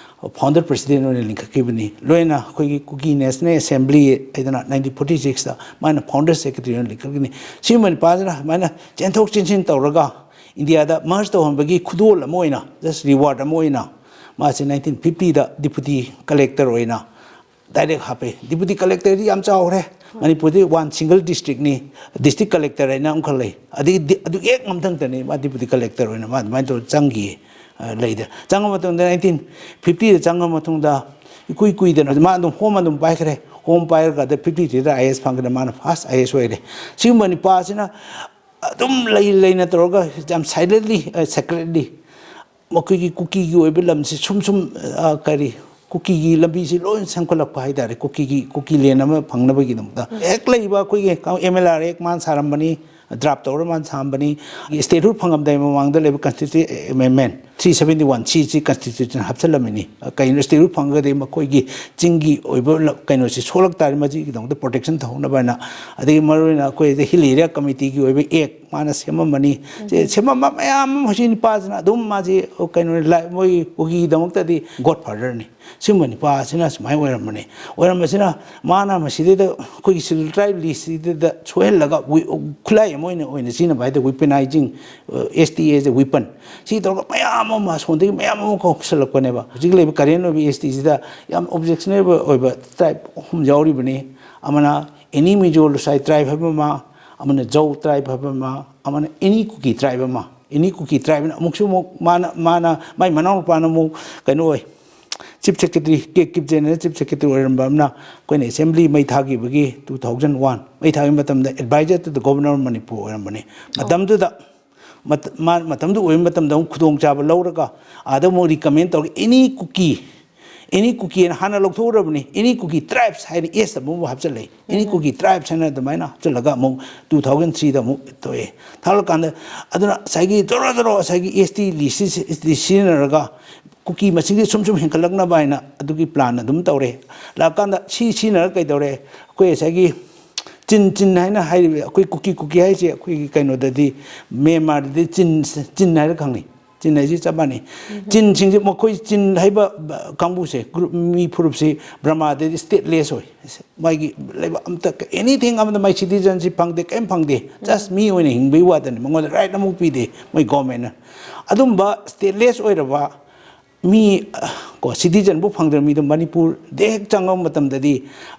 ꯐꯥꯎꯟꯗꯔ ꯄ꯭ꯔꯁꯤꯗꯦꯟ ꯑꯣꯏꯅ ꯂꯤꯡꯈꯠꯈꯤꯕꯅꯤ꯫ ꯂꯣꯏꯅ ꯑꯩꯈꯣꯏꯒꯤ ꯀꯨꯀꯤ ꯅꯦꯁꯅꯦꯜ ꯑꯦꯁꯦꯝꯕ꯭ꯂꯤ ꯍꯥꯏꯗꯅ ꯅꯥꯏꯟꯇꯤꯟ ꯐꯣꯔꯇꯤ ꯁꯤꯛꯁꯇ ꯃꯥꯅ ꯐꯥꯎꯟꯗꯔ ꯁꯦꯀ꯭ꯔꯦꯇꯔꯤ ꯑꯣꯏꯅ ꯂꯤꯡꯈꯠꯈꯤꯕꯅꯤ꯫ ꯁꯤꯒꯨꯝꯕ ꯅꯤꯄꯥꯁꯤꯅ ꯁꯨꯃꯥꯏꯅ ꯆꯦꯟꯊꯣꯛ ꯆꯦꯟꯁꯤꯟ ꯇꯧꯔꯒ ꯏꯟꯗꯤꯌꯥꯗ ꯃꯔꯖ ꯇꯧꯍꯟꯕꯒꯤ ꯈꯨꯗꯣꯜ ꯑꯃ ꯑꯣꯏꯅ, ꯖꯁ ꯔꯤꯋꯥꯔꯗ ꯑꯃ ꯑꯣꯏꯅ, ꯃꯥꯁꯦ ꯅꯥꯏꯟꯇꯤꯟ ꯐꯤꯐꯇꯤꯗ ꯗꯤꯄꯨꯇꯤ ꯀꯂꯦꯛꯇꯔ ꯑꯣꯏꯅ ꯗꯥꯏꯔꯦꯛ ꯍꯥꯞꯄꯦ꯫ ꯗꯤꯄꯨꯇꯤ ꯀꯂꯦꯛꯇꯔꯗꯤ ꯌꯥꯝ ꯆꯥꯎꯈ꯭ꯔꯦ꯫ ꯃꯅꯤꯄꯨꯔꯗꯤ ꯋꯥꯟ ꯁꯤꯡꯒꯜ ꯗꯤꯁꯇ꯭ꯔꯤꯛꯅꯤ, ꯗꯤꯁꯇ꯭ꯔꯤꯛ ꯀꯂꯦꯛꯇꯔ ꯍꯥꯏꯅ ꯑꯃꯈꯛ ꯂꯩ꯫ ꯑꯗꯒꯤ ꯗꯤ-, ꯑꯗꯨꯒꯤ ꯍꯦꯛ ꯃꯊꯪꯗꯅꯤ ꯃꯥ ꯗꯤꯄꯨꯇꯤ ꯀꯂꯦꯛꯇꯔ ꯑꯣꯏꯅ ꯃꯥ ꯑꯗꯨꯃꯥꯏꯅ ꯇꯧꯔ ꯆꯪꯈꯤꯌꯦ, ꯑ, ꯂꯩꯗ꯫ ꯆꯪꯉ ꯃꯇꯨꯡꯗ ꯅꯥꯏꯟꯇꯤꯟ ꯐꯤꯐꯇꯤꯗ ꯆꯪꯉ ꯃꯇꯨꯡꯗ ꯏꯀꯨꯏ ꯀꯨꯏꯗꯅ ꯃꯥ ꯑꯗꯨꯝ ꯍꯣꯝ ꯑꯗꯨꯝ ꯄꯥꯏꯈ꯭ꯔꯦ꯫ ꯍꯣꯝ ꯄꯥꯏꯔꯒ ꯑꯗ ꯐꯤꯐꯇꯤ ꯊ꯭ꯔꯤꯗ ꯑꯥꯏ ꯑꯦꯁ ꯐꯪꯈ꯭ꯔꯦ, ꯃꯥꯅ ꯐꯥꯔꯁ ꯑꯥꯏ ꯑꯦꯁ ꯑꯣꯏꯔꯦ꯫ ꯁꯤꯒꯨꯝꯕ ꯅꯤꯄꯥꯁꯤꯅ ꯑꯗꯨꯝ ꯂꯩ ꯂꯩꯅ ꯇꯧꯔꯒ ꯌꯥꯝ silently, secretly ꯃꯈꯣꯏꯒꯤ ꯀꯨꯀꯤꯒꯤ ꯑꯣꯏꯕ ꯂꯝꯁꯤ ꯁꯨꯝ ꯁꯨꯝ, ꯑ, ꯀꯔꯤ, ꯀꯨꯀꯤꯒꯤ ꯂꯝꯕꯤꯁꯤ ꯂꯣꯏ ꯁꯦꯝꯒꯠꯂꯛꯄ ꯍꯥꯏꯇꯥꯔꯦ꯫ ꯀꯨꯀꯤꯒꯤ, ꯀꯨꯀꯤ land ꯑꯃ ꯐꯪꯅꯕꯒꯤꯗꯃꯛꯇ ꯍꯦꯛ ꯂꯩꯕ ꯑꯩꯈꯣꯏꯒꯤ M L R Act ꯃꯥꯅ ꯁꯥꯔꯝꯕꯅꯤ, draft ꯇꯧꯔ ꯃꯥꯅ ꯁꯥꯔꯝꯕꯅꯤ꯫ Statehood ꯐꯪꯉꯝꯗꯥꯏ ꯃꯃꯥꯡꯗ ꯂꯩꯕ constitution amendment three seventy one C ꯁꯤ constitution ꯍꯥꯞꯆꯤꯜꯂꯝꯃꯤꯅꯤ꯫ ꯀꯩꯅꯣ, statehood ꯐꯪꯉꯒꯗꯤ ꯃꯈꯣꯏꯒꯤ ꯆꯤꯡꯒꯤ ꯑꯣꯏꯕ ꯂ-, ꯀꯩꯅꯣꯁꯤ ꯁꯣꯛꯂꯛ ꯇꯥꯔꯗꯤ ꯃꯁꯤꯒꯤꯗꯃꯛꯇ protection ꯇꯧꯍꯧꯅꯕ ꯍꯥꯏꯅ, ꯑꯗꯒꯤ ꯃꯔꯨꯑꯣꯏꯅ ꯑꯩꯈꯣꯏꯗ Hill Area Committeeꯒꯤ ꯑꯣꯏꯕ act ꯃꯥꯅ ꯁꯦꯝꯃꯝꯕꯅꯤ꯫ ꯁꯦ-, ꯁꯦꯝꯃꯝꯕ ꯃꯌꯥꯝ ꯑꯃ ꯍꯧꯖꯤꯛ ꯅꯨꯄꯥꯁꯤꯅ ꯑꯗꯨꯝ ꯃꯥꯁꯤ ꯀꯩꯅꯣ ꯂꯥꯏ-, ꯃꯣꯏ ꯀꯨꯀꯤꯒꯤꯗꯃꯛꯇꯗꯤ godfatherꯅꯤ꯫ ꯁꯤꯒꯨꯝꯕ ꯅꯨꯄꯥꯁꯤꯅ ꯁꯨꯃꯥꯏꯅ ꯑꯣꯏꯔꯝꯕꯅꯤ꯫ ꯑꯣꯏꯔꯝꯕꯁꯤꯅ ꯃꯥꯅ ꯃꯁꯤꯗꯩꯗ ꯑꯩꯈꯣꯏꯒꯤ Scheduled Tribe listꯁꯤꯗ ꯁꯣꯏꯍꯜꯂꯒ ꯋꯤ-, ꯈꯨꯠꯂꯥꯏ ꯑꯃ ꯑꯣꯏꯅ, ꯑꯣꯏꯅ ꯁꯤꯖꯤꯟꯅꯕ ꯍꯥꯏꯗꯤ weaponizing, ꯑ, S T as a weapon꯫ ꯁꯤ ꯇꯧꯔꯒ ꯃꯌꯥꯝ ꯑꯃ ꯑꯁꯣꯝꯗꯒꯤ ꯃꯌꯥꯝ ꯑꯃ ꯀꯧꯁꯜꯂꯛꯄꯅꯦꯕ꯫ ꯍꯧꯖꯤꯛ ꯂꯩꯕ current ꯑꯣꯏꯕ S T ꯁꯤꯗ ꯌꯥꯝ objectionable ꯑꯣꯏꯕ tribe ꯑꯍꯨꯝ ꯌꯥꯎꯔꯤꯕꯅꯤ꯫ ꯑꯃꯅ Ani Mizo Lusai tribe ꯍꯥꯏꯕ ꯑꯃ, ꯑꯃꯅ Zou tribe ꯍꯥꯏꯕ ꯑꯃ, ꯑꯃꯅ Ani Kuki tribe ꯑꯃ꯫ Ani Kuki tribeꯅ ꯑꯃꯨꯛꯁꯨ ꯑꯃꯨꯛ ꯃꯥꯅ, ꯃꯥꯅ, ꯃꯥꯏ ꯃꯅꯥꯎꯅꯨꯄꯥꯅ ꯑꯃꯨꯛ ꯀꯩꯅꯣ ꯑꯣꯏ, Chief Secretary, K Kipgenꯅ Chief Secretary ꯑꯣꯏꯔꯝꯕ ꯑꯃꯅ ꯑꯩꯈꯣꯏꯅ assembly ꯃꯩ ꯊꯥꯈꯤꯕꯒꯤ two thousand one ꯃꯩ ꯊꯥꯈꯤꯕ ꯃꯇꯝꯗ advisor to the Governor of Manipur ꯑꯣꯏꯔꯝꯕꯅꯤ꯫ ꯃꯇꯝꯗꯨꯗ ꯃꯠ-, ꯃꯥ ꯃꯇꯝꯗꯨ ꯑꯣꯏꯕ ꯃꯇꯝꯗ ꯑꯃꯨꯛ ꯈꯨꯗꯣꯡꯆꯥꯕ ꯂꯧꯔꯒ ꯑꯥꯗ ꯑꯃꯨꯛ recommend ꯇꯧꯔꯒ Ani Kuki, Ani Kuki ꯍꯥꯏꯅ ꯍꯥꯟꯅ ꯂꯧꯊꯣꯛꯎꯔꯕꯅꯤ, Ani Kuki tribes ꯍꯥꯏꯅ S ꯑꯃꯨꯛ ꯍꯥꯞꯆꯤꯜꯂꯛꯏ꯫ Ani Kuki tribes ꯍꯥꯏꯅ ꯑꯗꯨꯃꯥꯏꯅ ꯍꯥꯞꯆꯤꯜꯂꯒ ꯑꯃꯨꯛ two thousand threeꯗ ꯑꯃꯨꯛ ꯊꯣꯛꯑꯦ꯫ ꯊꯥꯒꯠꯂꯀꯥꯟꯗ ꯑꯗꯨꯅ ꯉꯁꯥꯏꯒꯤ ꯖꯣꯔꯣ ꯖꯣꯔꯣ ꯉꯁꯥꯏꯒꯤ S T list ꯁꯤ ꯁꯤꯖꯤꯟꯅꯔꯒ ꯀꯨꯀꯤ ꯃꯁꯤꯡꯁꯦ ꯁꯨꯝ ꯁꯨꯝ ꯍꯦꯟꯒꯠꯂꯛꯅꯕ ꯍꯥꯏꯅ ꯑꯗꯨꯒꯤ plan ꯑꯗꯨꯝ ꯇꯧꯔꯦ꯫ ꯂꯥꯛꯀꯥꯟꯗ ꯁꯤ ꯁꯤꯖꯤꯟꯅꯔꯒ ꯀꯩꯗꯧꯔꯦ? ꯑꯩꯈꯣꯏ ꯉꯁꯥꯏꯒꯤ ꯆꯤꯟ, ꯆꯤꯟ ꯍꯥꯏꯅ ꯍꯥꯏꯔꯤꯕ ꯑꯩꯈꯣꯏ ꯀꯨꯀꯤ, ꯀꯨꯀꯤ ꯍꯥꯏꯁꯦ ꯑꯩꯈꯣꯏꯒꯤ ꯀꯩꯅꯣꯗꯗꯤ ꯃ꯭ꯌꯥꯟꯃꯥꯔꯗꯗꯤ ꯆꯤꯟ, ꯆꯤꯟ ꯍꯥꯏꯔ ꯈꯪꯅꯩ꯫ ꯆꯤꯟ ꯍꯥꯏꯁꯤ ꯆꯞ ꯃꯥꯟꯅꯩ꯫ ꯆꯤꯟꯁꯤꯡꯁꯦ, ꯃꯈꯣꯏ ꯆꯤꯟ ꯍꯥꯏꯕ ꯀꯥꯡꯕꯨꯁꯦ, group, ꯃꯤ ꯐꯨꯔꯨꯞꯁꯤ ꯕ꯭ꯔꯃꯥꯗꯗꯤ stateless ꯑꯣꯏ꯫ ꯃꯥꯒꯤ ꯂꯩꯕꯥꯛ ꯑꯝꯇ, anything ꯑꯃꯗ ꯃꯥꯒꯤ citizenship ꯐꯪꯗꯦ, ꯀꯔꯤꯝ ꯐꯪꯗꯦ꯫ Just ꯃꯤ ꯑꯣꯏꯅ ꯍꯤꯡꯕꯒꯤ ꯋꯥꯗꯅꯤ, ꯃꯉꯣꯟꯗ right ꯑꯃꯨꯛ ꯄꯤꯗꯦ ꯃꯣꯏ governmentꯅ꯫ ꯑꯗꯨꯝꯕ stateless ꯑꯣꯏꯔꯕ ꯃꯤ, ꯑ, ꯀꯣ, citizenꯕꯨ ꯐꯪꯗ꯭ꯔꯕ ꯃꯤꯗꯣ ꯃꯅꯤꯄꯨꯔꯗ ꯍꯦꯛ ꯆꯪꯉꯛꯄ ꯃꯇꯝꯗꯗꯤ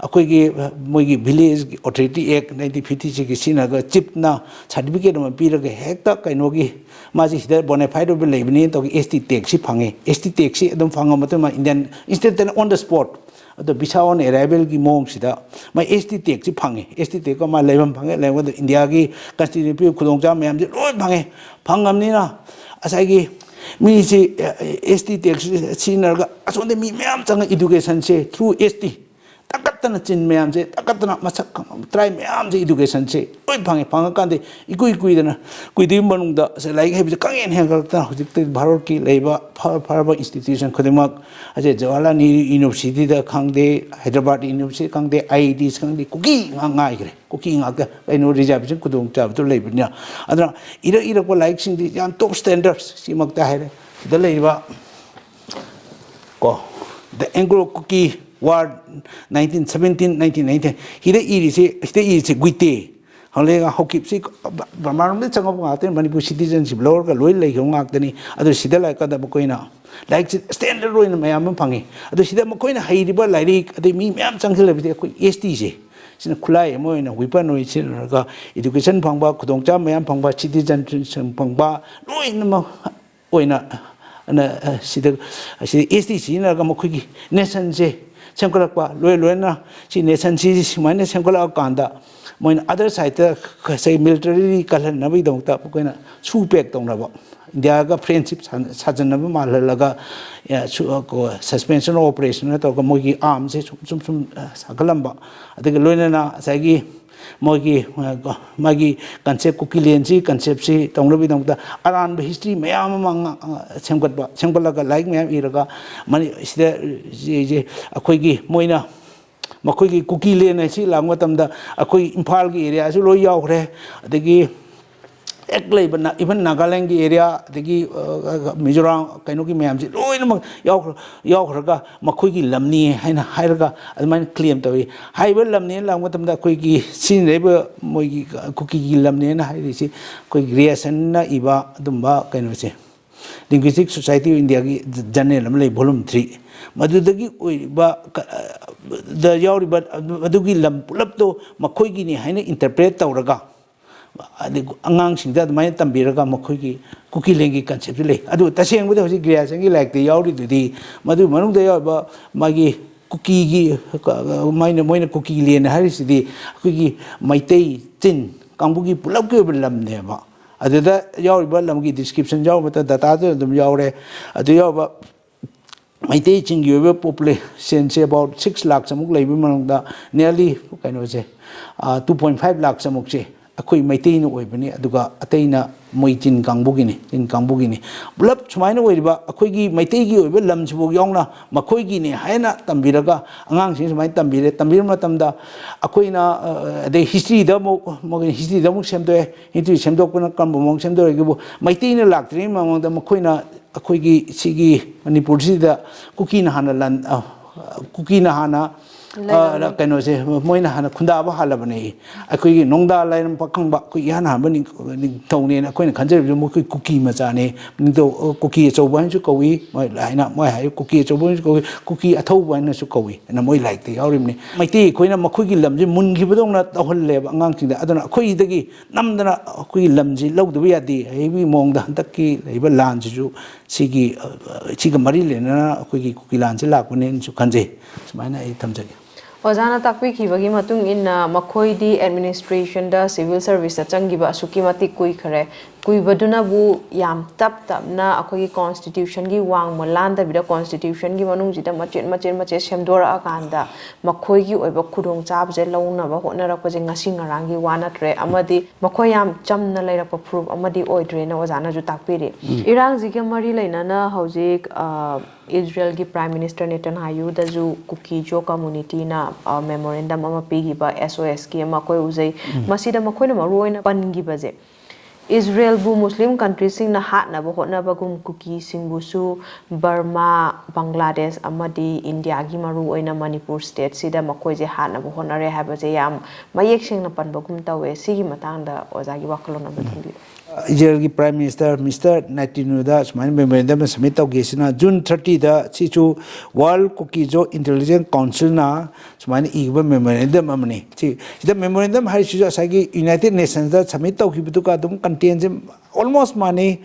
ꯑꯩꯈꯣꯏꯒꯤ, ꯑ, ꯃꯣꯏꯒꯤ Village Authority Act nineteen fifty sixꯀꯤ ꯁꯤꯖꯤꯟꯅꯔꯒ chiefꯅ certificate ꯑꯃ ꯄꯤꯔꯒ ꯍꯦꯛꯇ ꯀꯩꯅꯣꯒꯤ, ꯃꯥꯁꯤ ꯁꯤꯗ bona fide ꯑꯣꯏꯕ ꯂꯩꯕꯅꯤ ꯇꯧꯒꯤ S T tag ꯁꯤ ꯐꯪꯉꯦ꯫ S T tag ꯁꯤ ꯑꯗꯨꯝ ꯐꯪꯉ ꯃꯇꯨꯡꯗ Indian, instantaneous, on the spot ꯑꯗꯣ visa on arrivalꯒꯤ ꯃꯑꯣꯡꯁꯤꯗ ꯃꯥ ꯑꯦꯁ ꯇꯤ ꯇꯦꯛꯁꯤ ꯐꯪꯉꯦ꯫ ꯑꯦꯁ ꯇꯤ ꯇꯦꯛꯀ ꯃꯥ ꯂꯩꯐꯝ ꯐꯪꯉꯦ꯫ ꯂꯩꯕꯗ ꯏꯟꯗꯤꯌꯥꯒꯤ ꯀꯟꯁꯇꯤꯇ꯭ꯌꯨꯁꯟ ꯄꯤꯕ ꯈꯨꯗꯣꯡꯆꯥꯕ ꯃꯌꯥꯝꯁꯦ ꯂꯣꯏ ꯐꯪꯉꯦ꯫ ꯐꯪꯉꯕꯅꯤꯅ ꯉꯁꯥꯏꯒꯤ ꯃꯤꯁꯤ ꯑꯦꯁ ꯇꯤ ꯇꯦꯛꯁꯤ ꯁꯤꯖꯤꯟꯅꯔꯒ ꯑꯁꯣꯝꯗ ꯃꯤ ꯃꯌꯥꯝ ꯆꯪꯉ ꯏꯗꯨꯀꯦꯁꯟꯁꯦ through S T ꯇꯛꯀꯠꯇꯅ ꯆꯤꯟ ꯃꯌꯥꯝꯁꯦ, ꯇꯛꯀꯠꯇꯅ ꯃꯁꯛ ꯈꯪꯉꯕ tribe ꯃꯌꯥꯝꯁꯦ ꯏꯗꯨꯀꯦꯁꯟꯁꯦ ꯂꯣꯏ ꯐꯪꯉꯦ꯫ ꯐꯪꯉꯀꯥꯟꯗ ꯏꯀꯨꯏ ꯀꯨꯏꯗꯅ, ꯀꯨꯏꯗꯕꯒꯤ ꯃꯅꯨꯡꯗ ꯂꯥꯏꯔꯤꯛ ꯍꯩꯕꯁꯦ ꯈꯪꯍꯦꯟ ꯍꯦꯟꯒꯠꯂꯛꯇꯅ ꯍꯧꯖꯤꯛꯇꯤ ꯚꯥꯔꯠꯀꯤ ꯂꯩꯔꯤꯕ ꯐ-, ꯐꯔꯕ ꯏꯟꯁꯇꯤꯇ꯭ꯌꯨꯁꯟ ꯈꯨꯗꯤꯡꯃꯛ, ꯑꯁꯦ ꯖꯋꯥꯍꯔꯂꯥꯜ ꯅꯦꯍꯔꯨ ꯌꯨꯅꯤꯚꯔꯁꯤꯇꯤꯗ ꯈꯪꯗꯦ, ꯍꯥꯏꯗ꯭ꯔꯕꯥꯗ ꯌꯨꯅꯤꯚꯔꯁꯤꯇꯤ ꯈꯪꯗꯦ, ꯑꯥꯏ ꯑꯥꯏ ꯇꯤꯁ ꯈꯪꯗꯦ, ꯀꯨꯀꯤ ꯉꯥꯛ ꯉꯥꯏꯈ꯭ꯔꯦ꯫ ꯀꯨꯀꯤ ꯉꯥꯛꯇ, ꯀꯩꯅꯣ, ꯔꯤꯖꯥꯔꯕꯦꯁꯟ ꯈꯨꯗꯣꯡꯆꯥꯕꯗꯨ ꯂꯩꯕꯅꯤꯅ꯫ ꯑꯗꯨꯅ ꯏꯔꯛ ꯏꯔꯛꯄ ꯂꯥꯏꯔꯤꯛꯁꯤꯡꯗꯤ ꯌꯥꯝ ꯇꯣꯞ ꯁ꯭ꯇꯦꯟꯗꯔꯗ ꯁꯤꯃꯛꯇ ꯍꯥꯏꯔꯦ꯫ ꯁꯤꯗ ꯂꯩꯔꯤꯕ ꯀꯣ, The Anglo-Kuki War, nineteen seventeen, nineteen nineteen, ꯁꯤꯗ ꯏꯔꯤꯁꯤ, ꯁꯤꯗ ꯏꯔꯤꯁꯤ ꯒꯨꯏꯇꯦ꯫ ꯍꯧꯖꯤꯛ ꯍꯧꯈꯤꯕꯁꯤ ꯕꯔꯃꯥꯔꯣꯝꯗ ꯆꯪꯉꯛꯄ ꯉꯥꯛꯇꯅꯤ, ꯃꯅꯤꯄꯨꯔ ꯁꯤꯇꯤꯖꯟꯁꯤꯞ ꯂꯧꯔꯒ ꯂꯣꯏ ꯂꯩꯈꯤꯕ ꯉꯥꯛꯇꯅꯤ꯫ ꯑꯗꯨ ꯁꯤꯗ ꯂꯥꯛꯀꯥꯟꯗ ꯃꯈꯣꯏꯅ ꯂꯥꯏꯔꯤꯛꯁꯤ ꯁ꯭ꯇꯦꯟꯗꯔꯗ ꯑꯣꯏꯅ ꯃꯌꯥꯝ ꯑꯃ ꯐꯪꯉꯤ꯫ ꯑꯗꯨ ꯁꯤꯗ ꯃꯈꯣꯏꯅ ꯍꯩꯔꯤꯕ ꯂꯥꯏꯔꯤꯛ, ꯑꯗꯩ ꯃꯤ ꯃꯌꯥꯝ ꯆꯪꯁꯤꯜꯂꯕꯗꯤ ꯑꯩꯈꯣꯏ ꯑꯦꯁ ꯇꯤꯁꯦ, ꯁꯤꯅ ꯈꯨꯠꯂꯥꯏ ꯑꯃ ꯑꯣꯏꯅ, ꯋꯤꯄꯟ ꯑꯣꯏꯅ ꯁꯤꯖꯤꯟꯅꯔꯒ ꯏꯗꯨꯀꯦꯁꯟ ꯐꯪꯕ, ꯈꯨꯗꯣꯡꯆꯥꯕ ꯃꯌꯥꯝ ꯐꯪꯕ, ꯁꯤꯇꯤꯖꯟꯁꯤꯞ ꯐꯪꯕ, ꯂꯣꯏꯅꯃꯛ ꯑꯣꯏꯅ, ꯑꯅ, ꯑ, ꯁꯤꯗ, ꯁꯤꯗ ꯑꯦꯁ ꯇꯤ ꯁꯤꯖꯤꯟꯅꯔꯒ ꯃꯈꯣꯏꯒꯤ ꯅꯦꯁꯟꯁꯦ ꯁꯦꯝꯒꯠꯂꯛꯄ, ꯂꯣꯏ ꯂꯣꯏꯅ ꯁꯤ ꯅꯦꯁꯟꯁꯤ ꯁꯨꯃꯥꯏꯅ ꯁꯦꯝꯒꯠꯂꯛꯑꯀꯥꯟꯗ ꯃꯣꯏꯅ ꯑꯗꯔ ꯁꯥꯏꯠꯇ ꯉꯁꯥꯏ ꯃꯤꯂꯤꯇꯔꯤ ꯀꯜꯍꯟꯅꯕꯒꯤꯗꯃꯛꯇ ꯃꯈꯣꯏꯅ ꯁꯨ ꯄꯦꯛ ꯇꯧꯅꯕ, ꯏꯟꯗꯤꯌꯥꯒ ꯐ꯭ꯔꯦꯟꯁꯤꯞ ꯁꯥꯟ-, ꯁꯥꯖꯟꯅꯕ ꯃꯥꯜꯍꯜꯂꯒ, ꯑ, ꯁꯨ-, ꯑ, ꯀꯣ-, ꯁꯁꯄꯦꯟꯁꯟ ꯑꯣꯐ ꯑꯣꯄꯔꯦꯁꯟ ꯇꯧꯔꯒ ꯃꯣꯏꯒꯤ ꯑꯥꯔꯝꯁꯦ ꯁꯨꯝ, ꯁꯨꯝ, ꯁꯨꯝ, ꯑ, ꯁꯥꯒꯠꯂꯝꯕ, ꯑꯗꯒꯤ ꯂꯣꯏꯅꯅ ꯉꯁꯥꯏꯒꯤ ꯃꯣꯏꯒꯤ, ꯑ, ꯃꯥꯒꯤ ꯀꯟꯁꯦꯞ, ꯀꯨꯀꯤꯂꯦꯟꯁꯤ ꯀꯟꯁꯦꯞꯁꯤ ꯇꯧꯅꯕꯒꯤꯗꯃꯛꯇ ꯑꯔꯥꯟꯕ ꯍꯤꯁꯇ꯭ꯔꯤ ꯃꯌꯥꯝ ꯑꯃ ꯉ-, ꯑ, ꯁꯦꯝꯒꯠꯄ, ꯁꯦꯝꯒꯠꯂꯒ ꯂꯥꯏꯔꯤꯛ ꯃꯌꯥꯝ ꯏꯔꯒ ꯃꯅꯤ-, ꯁꯤꯗ, ꯁꯤ-, ꯁꯤ-, ꯑꯩꯈꯣꯏꯒꯤ ꯃꯣꯏꯅ ꯃꯈꯣꯏꯒꯤ ꯀꯨꯀꯤꯂꯦꯟ ꯍꯥꯏꯁꯤ ꯂꯥꯛꯄ ꯃꯇꯝꯗ ꯑꯩꯈꯣꯏ ꯏꯝꯐꯥꯜꯒꯤ ꯑꯦꯔꯤꯌꯥꯁꯨ ꯂꯣꯏ ꯌꯥꯎꯈ꯭ꯔꯦ, ꯑꯗꯒꯤ ꯍꯦꯛ ꯂꯩꯕ ꯅ-, ꯏꯚꯟ ꯅꯥꯒꯥꯂꯦꯟꯒꯤ ꯑꯦꯔꯤꯌꯥ, ꯑꯗꯒꯤ, ꯑ, ꯃꯤꯖꯣꯔꯥꯝ ꯀꯩꯅꯣꯒꯤ ꯃꯌꯥꯝꯁꯤ ꯂꯣꯏꯅꯃꯛ ꯌꯥꯎꯈ꯭ꯔ-, ꯌꯥꯎꯈ꯭ꯔꯒ ꯃꯈꯣꯏꯒꯤ ꯂꯝꯅꯤ ꯍꯥꯏꯅ ꯍꯥꯏꯔꯒ ꯑꯗꯨꯃꯥꯏꯅ ꯀ꯭ꯂꯦꯝ ꯇꯧꯏ꯫ ꯍꯥꯏꯔꯤꯕ ꯂꯝꯅꯦꯅ ꯂꯥꯛꯄ ꯃꯇꯝꯗ ꯑꯩꯈꯣꯏꯒꯤ ꯁꯤꯖꯤꯟꯅꯔꯤꯕ ꯃꯣꯏꯒꯤ ꯀꯨꯀꯤꯒꯤ ꯂꯝꯅꯦꯅ ꯍꯥꯏꯔꯤꯁꯤ ꯑꯩꯈꯣꯏ ꯒ꯭ꯔꯤꯌꯔꯁꯟꯅ ꯏꯕ ꯑꯗꯨꯝꯕ ꯀꯩꯅꯣꯁꯦ, Linguistic Society of Indiaꯒꯤ ꯖꯔꯅꯦꯜ ꯑꯃ ꯂꯩ, volume three, ꯃꯗꯨꯗꯒꯤ ꯑꯣꯏꯔꯤꯕ ꯀ-, ꯗ ꯌꯥꯎꯔꯤꯕ ꯑꯗꯨꯒꯤ ꯂꯝ ꯄꯨꯂꯞꯇꯣ ꯃꯈꯣꯏꯒꯤꯅꯤ ꯍꯥꯏꯅ ꯏꯟꯇꯔꯄ꯭ꯔꯦꯠ ꯇꯧꯔꯒ, ꯑꯗꯩ ꯑꯉꯥꯡꯁꯤꯡꯗ ꯑꯗꯨꯃꯥꯏꯅ ꯇꯝꯕꯤꯔꯒ ꯃꯈꯣꯏꯒꯤ ꯀꯨꯀꯤꯂꯦꯟꯒꯤ ꯀꯟꯁꯦꯞꯁꯨ ꯂꯩ꯫ ꯑꯗꯨ ꯇꯁꯦꯡꯕꯗꯤ ꯍꯧꯖꯤꯛ ꯒ꯭ꯔꯤꯌꯔꯁꯟꯒꯤ ꯂꯥꯏꯔꯤꯛꯇ ꯌꯥꯎꯔꯤꯗꯨꯗꯤ ꯃꯗꯨꯒꯤ ꯃꯅꯨꯡꯗ ꯌꯥꯎꯔꯤꯕ ꯃꯥꯒꯤ ꯀꯨꯀꯤꯒꯤ, ꯃꯣꯏꯅ, ꯃꯣꯏꯅ ꯀꯨꯀꯤ ꯂꯦꯟ ꯍꯥꯏꯔꯤꯁꯤꯗꯤ ꯑꯩꯈꯣꯏꯒꯤ ꯃꯩꯇꯩ ꯆꯤꯟ ꯀꯥꯡꯕꯨꯒꯤ ꯄꯨꯂꯞꯀꯤ ꯑꯣꯏꯕ ꯂꯝꯅꯦꯕ꯫ ꯑꯗꯨꯗ ꯌꯥꯎꯔꯤꯕ ꯂꯝꯒꯤ description ꯌꯥꯎꯔꯕ ꯃꯇꯝꯗ dataꯗ ꯑꯗꯨꯝ ꯌꯥꯎꯔꯦ꯫ ꯑꯗꯨ ꯌꯥꯎꯔꯕ ꯃꯩꯇꯩ ꯆꯤꯡꯒꯤ ꯑꯣꯏꯕ populationꯁꯦ about six lakhꯁꯃꯨꯛ ꯂꯩꯕꯒꯤ ꯃꯅꯨꯡꯗ nearly ꯀꯩꯅꯣꯁꯦ, two point five lakhꯁꯃꯨꯛꯁꯦ ꯑꯩꯈꯣꯏ ꯃꯩꯇꯩꯅ ꯑꯣꯏꯕꯅꯤ, ꯑꯗꯨꯒ ꯑꯇꯩꯅ ꯃꯣꯏ ꯆꯤꯟ ꯀꯥꯡꯕꯨꯒꯤꯅꯤ, ꯆꯤꯟ ꯀꯥꯡꯕꯨꯒꯤꯅꯤ꯫ ꯄꯨꯂꯞ ꯁꯨꯃꯥꯏꯅ ꯑꯣꯏꯔꯤꯕ ꯑꯩꯈꯣꯏꯒꯤ ꯃꯩꯇꯩꯒꯤ ꯑꯣꯏꯕ ꯂꯝꯁꯤꯐꯥꯎ ꯌꯥꯎꯅ ꯃꯈꯣꯏꯒꯤꯅꯤ ꯍꯥꯏꯅ ꯇꯝꯕꯤꯔꯒ ꯑꯉꯥꯡꯁꯤꯡ ꯁꯨꯃꯥꯏꯅ ꯇꯝꯕꯤꯔꯦ꯫ ꯇꯝꯕꯤꯕ ꯃꯇꯝꯗ ꯑꯩꯈꯣꯏꯅ, ꯑ, ꯑꯗꯩ historyꯗ ꯑꯃꯨꯛ, ꯃꯣꯏꯒꯤ historyꯗ ꯑꯃꯨꯛ ꯁꯦꯝꯗꯣꯛꯑꯦ꯫ History ꯁꯦꯝꯗꯣꯛꯄꯅ ꯀꯔꯝꯕ ꯃꯑꯣꯡ ꯁꯦꯝꯗꯣꯛꯑꯦ ꯍꯥꯏꯕꯨ, ꯃꯩꯇꯩꯅ ꯂꯥꯛꯇ꯭ꯔꯤꯉꯩ ꯃꯃꯥꯡꯗ ꯃꯈꯣꯏꯅ ꯑꯩꯈꯣꯏꯒꯤ ꯁꯤꯒꯤ ꯃꯅꯤꯄꯨꯔꯁꯤꯗ ꯀꯨꯀꯤꯅ ꯍꯥꯟꯅ ꯂꯥꯟ-, ꯑ, ꯀꯨꯀꯤꯅ ꯍꯥꯟꯅ, ꯑ, ꯂꯩꯔꯝꯃꯤ꯫ ꯀꯩꯅꯣꯁꯦ, ꯃꯣꯏꯅ ꯍꯥꯟꯅ ꯈꯨꯟꯗꯥꯕ ꯍꯥꯜꯂꯕꯅꯦ꯫ ꯑꯩꯈꯣꯏꯒꯤ ꯅꯣꯡꯗꯥ ꯂꯥꯏꯔꯦꯝ ꯄꯥꯈꯪꯕ, ꯑꯩꯈꯣꯏ ꯏꯍꯥꯟ ꯍꯥꯟꯕ ꯅꯤꯡ-, ꯅꯤꯡꯊꯧꯅꯦꯅ ꯑꯩꯈꯣꯏꯅ ꯈꯟꯖꯔꯤꯕꯁꯨ ꯃꯈꯣꯏ ꯀꯨꯀꯤ ꯃꯆꯥꯅꯦ꯫ ꯅꯤꯡꯊꯧ, ꯑ, ꯀꯨꯀꯤ ꯑꯆꯧꯕ ꯍꯥꯏꯅꯁꯨ ꯀꯧꯏ, ꯃꯣꯏ ꯍꯥꯏꯅ, ꯃꯣꯏ ꯍꯥꯏ, ꯀꯨꯀꯤ ꯑꯆꯧꯕ ꯍꯥꯏꯅꯁꯨ ꯀꯧꯏ, ꯀꯨꯀꯤ ꯑꯊꯧꯕ ꯍꯥꯏꯅꯁꯨ ꯀꯧꯏ ꯍꯥꯏꯅ ꯃꯣꯏ ꯂꯥꯏꯔꯤꯛꯇ ꯌꯥꯎꯔꯤꯕꯅꯤ꯫ ꯃꯩꯇꯩ ꯑꯩꯈꯣꯏꯅ ꯃꯈꯣꯏꯒꯤ ꯂꯝꯁꯦ ꯃꯨꯟꯈꯤꯕꯗꯧꯅ ꯇꯧꯍꯜꯂꯦꯕ ꯑꯉꯥꯡꯁꯤꯡꯗ꯫ ꯑꯗꯨꯅ ꯑꯩꯈꯣꯏꯗꯒꯤ ꯅꯝꯗꯅ ꯑꯩꯈꯣꯏꯒꯤ ꯂꯝꯁꯤ ꯂꯧꯗꯕ ꯌꯥꯗꯦ ꯍꯥꯏꯕꯒꯤ ꯃꯑꯣꯡꯗ ꯍꯟꯗꯛꯀꯤ ꯂꯩꯔꯤꯕ ꯂꯥꯟꯁꯤꯁꯨ ꯁꯤꯒꯤ, ꯑ, ꯁꯤꯒ ꯃꯔꯤ ꯂꯩꯅꯅ ꯑꯩꯈꯣꯏꯒꯤ ꯀꯨꯀꯤ ꯂꯥꯟꯁꯤ ꯂꯥꯛꯄꯅꯦꯅꯁꯨ ꯈꯟꯖꯩ꯫ ꯁꯨꯃꯥꯏꯅ ꯑꯩ ꯊꯝꯖꯒꯦ꯫ ꯑꯣꯖꯥꯅ ꯇꯥꯛꯄꯤꯈꯤꯕꯒꯤ ꯃꯇꯨꯡ ꯏꯟꯅ ꯃꯈꯣꯏꯗꯤ administrationꯗ, civil serviceꯇ ꯆꯪꯈꯤꯕ ꯑꯁꯨꯛꯀꯤ ꯃꯇꯤꯛ ꯀꯨꯏꯈ꯭ꯔꯦ꯫ ꯀꯨꯏꯕꯗꯨꯅꯕꯨ ꯌꯥꯝ ꯇꯞ ꯇꯞꯅ ꯑꯩꯈꯣꯏꯒꯤ constitutionꯒꯤ ꯋꯥꯡꯃ ꯂꯥꯟꯗꯕꯤꯗ constitutionꯒꯤ ꯃꯅꯨꯡꯁꯤꯗ ꯃꯆꯦꯠ ꯃꯆꯦꯠ ꯃꯆꯦꯠ ꯁꯦꯝꯗꯣꯔꯛꯑꯀꯥꯟꯗ ꯃꯈꯣꯏꯒꯤ ꯑꯣꯏꯕ ꯈꯨꯗꯣꯡꯆꯥꯕꯁꯦ ꯂꯧꯅꯕ ꯍꯣꯠꯅꯔꯛꯄꯁꯦ ꯉꯁꯤ ꯉꯔꯥꯡꯒꯤ ꯋꯥ ꯅꯠꯇ꯭ꯔꯦ, ꯑꯃꯗꯤ ꯃꯈꯣꯏ ꯌꯥꯝ ꯆꯝꯅ ꯂꯩꯔꯛꯄ ꯐꯨꯔꯨꯞ ꯑꯃꯗꯤ ꯑꯣꯏꯗ꯭ꯔꯦꯅ ꯑꯣꯖꯥꯅꯁꯨ ꯇꯥꯛꯄꯤꯔꯤ꯫ ꯎꯝ꯫ ꯏꯔꯥꯡꯁꯤꯒ ꯃꯔꯤ ꯂꯩꯅꯅ ꯍꯧꯖꯤꯛ, ꯑ, ꯏꯖꯔꯦꯜꯒꯤ Prime Minister ꯅꯦꯇꯟꯌꯥꯍꯨꯗꯁꯨ ꯀꯨꯀꯤꯖꯣ communityꯅ, ꯑ, memorandum ꯑꯃ ꯄꯤꯈꯤꯕ, SOSꯀꯤ ꯑꯃ ꯑꯩꯈꯣꯏ ꯎꯖꯩ꯫ ꯎꯝ꯫ ꯃꯁꯤꯗ ꯃꯈꯣꯏꯅ ꯃꯔꯨꯑꯣꯏꯅ ꯄꯟꯈꯤꯕꯁꯦ, ꯏꯖꯔꯦꯜꯕꯨ ꯃꯨꯁꯂꯤꯝ countryꯁꯤꯡꯅ ꯍꯥꯠꯅꯕ ꯍꯣꯠꯅꯕꯒꯨꯝ ꯀꯨꯀꯤꯁꯤꯡꯕꯨꯁꯨ ꯕꯔꯃꯥ, ꯕꯪꯒ꯭ꯂꯥꯗꯦꯁ ꯑꯃꯗꯤ ꯏꯟꯗꯤꯌꯥꯒꯤ ꯃꯔꯨꯑꯣꯏꯅ ꯃꯅꯤꯄꯨꯔ stateꯁꯤꯗ ꯃꯈꯣꯏꯁꯦ ꯍꯥꯠꯅꯕ ꯍꯣꯠꯅꯔꯦ ꯍꯥꯏꯕꯁꯦ ꯌꯥꯝ ꯃꯌꯦꯛ ꯁꯦꯡꯅ ꯄꯟꯕꯒꯨꯝ ꯇꯧꯋꯦ꯫ ꯁꯤꯒꯤ ꯃꯇꯥꯡꯗ ꯑꯣꯖꯥꯒꯤ ꯋꯥꯈꯜꯂꯣꯟ ꯑꯃ ꯊꯝꯕꯤꯌꯨ꯫ ꯏꯖꯔꯦꯜꯒꯤ Prime Minister Mister ꯅꯦꯇꯟꯌꯥꯍꯨꯗ ꯁꯨꯃꯥꯏꯅ memorandum submit ꯇꯧꯈꯤꯁꯤꯅ June thirtyꯗ ꯁꯤꯁꯨ World Kuki-Zo Intelligence Councilꯅ ꯁꯨꯃꯥꯏꯅ ꯏꯈꯤꯕ memorandum ꯑꯃꯅꯤ꯫ ꯁꯤ, ꯁꯤꯗ memorandum ꯍꯥꯏꯔꯤꯁꯤꯁꯨ ꯉꯁꯥꯏꯒꯤ United Nationsꯇ submit ꯇꯧꯈꯤꯕꯗꯨꯒ ꯑꯗꯨꯝ contentꯁꯦ almost ꯃꯥꯟꯅꯩ꯫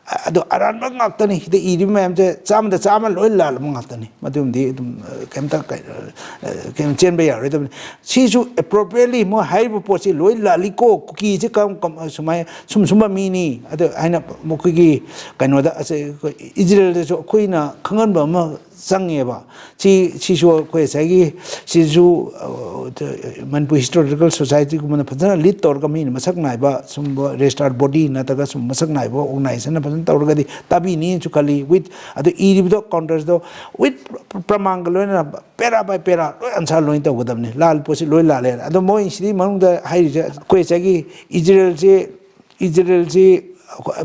ꯑꯗꯣ ꯑꯔꯥꯟꯕ ꯉꯥꯛꯇꯅꯤ꯫ ꯁꯤꯗ ꯏꯔꯤꯕ ꯃꯌꯥꯝꯁꯦ ꯆꯥꯝꯃꯗ ꯆꯥꯝꯃ ꯂꯣꯏ ꯂꯥꯜꯂꯕ ꯉꯥꯛꯇꯅꯤ꯫ ꯃꯗꯨꯃꯗꯤ ꯑꯗꯨꯝ, ꯑ, ꯀꯩꯝꯇ ꯀꯩ-, ꯑ, ꯀꯩꯝ ꯆꯦꯟꯕ ꯌꯥꯔꯣꯏꯗꯕꯅꯤ꯫ ꯁꯤꯁꯨ appropriately ꯃꯣꯏ ꯍꯥꯏꯔꯤꯕ ꯄꯣꯠꯁꯤ ꯂꯣꯏ ꯂꯥꯜꯂꯤꯀꯣ, ꯀꯨꯀꯤꯁꯦ ꯀꯔꯝ, ꯀꯔꯝ, ꯁꯨꯃꯥꯏꯅ, ꯁꯨꯝ ꯁꯨꯝꯕ ꯃꯤꯅꯤ꯫ ꯑꯗꯨ ꯍꯥꯏꯅ ꯃꯈꯣꯏꯒꯤ ꯀꯩꯅꯣꯗ, ꯑꯁ, ꯑꯩꯈꯣꯏ ꯏꯖꯔꯦꯜꯗꯁꯨ ꯑꯩꯈꯣꯏꯅ ꯈꯪꯍꯟꯕ ꯑꯃ ꯆꯪꯉꯦꯕ꯫ ꯁꯤ, ꯁꯤꯁꯨ ꯑꯩꯈꯣꯏ ꯉꯁꯥꯏꯒꯤ, ꯁꯤꯁꯨ, ꯑ, ꯃꯅꯤꯄꯨꯔ ꯍꯤꯁꯇꯣꯔꯤꯀꯦꯜ ꯁꯣꯁꯥꯏꯇꯤꯒꯨꯝꯕꯅ ꯐꯖꯅ ꯂꯤꯗ ꯇꯧꯔꯒ ꯃꯤꯅ ꯃꯁꯛ ꯅꯥꯏꯕ ꯁꯨꯝꯕ ꯔꯦꯖꯤꯁꯇꯥꯔ ꯕꯣꯗꯤ ꯅꯠꯇ꯭ꯔꯒ ꯁꯨꯝ ꯃꯁꯛ ꯅꯥꯏꯕ ꯑꯣꯔꯒꯅꯥꯏꯖꯦꯁꯟꯅ ꯐꯖꯅ ꯇꯧꯔꯒꯗꯤ ꯇꯥꯕꯤꯅꯤꯅꯁꯨ ꯈꯜꯂꯤ꯫ ꯋꯤꯠ, ꯑꯗꯨ ꯏꯔꯤꯕꯗꯣ ꯀꯥꯎꯟꯇꯔꯁꯗꯣ ꯋꯤꯠ ꯄ꯭ꯔꯃꯥꯟꯒ ꯂꯣꯏꯅꯅ ꯄꯦꯔꯥ ꯕꯥꯏ ꯄꯦꯔꯥ ꯂꯣꯏ ꯑꯟꯁꯥꯔ ꯂꯣꯏ ꯇꯧꯒꯗꯕꯅꯤ꯫ ꯂꯥꯜ ꯄꯣꯠꯁꯤ ꯂꯣꯏ ꯂꯥꯜꯂꯦ꯫ ꯑꯗꯣ ꯃꯣꯏ ꯁꯤꯗꯤ ꯃꯅꯨꯡꯗ ꯍꯥꯏꯔꯤꯁꯦ ꯑꯩꯈꯣꯏ ꯉꯁꯥꯏꯒꯤ ꯏꯖꯔꯦꯜꯁꯤ, ꯏꯖꯔꯦꯜꯁꯤ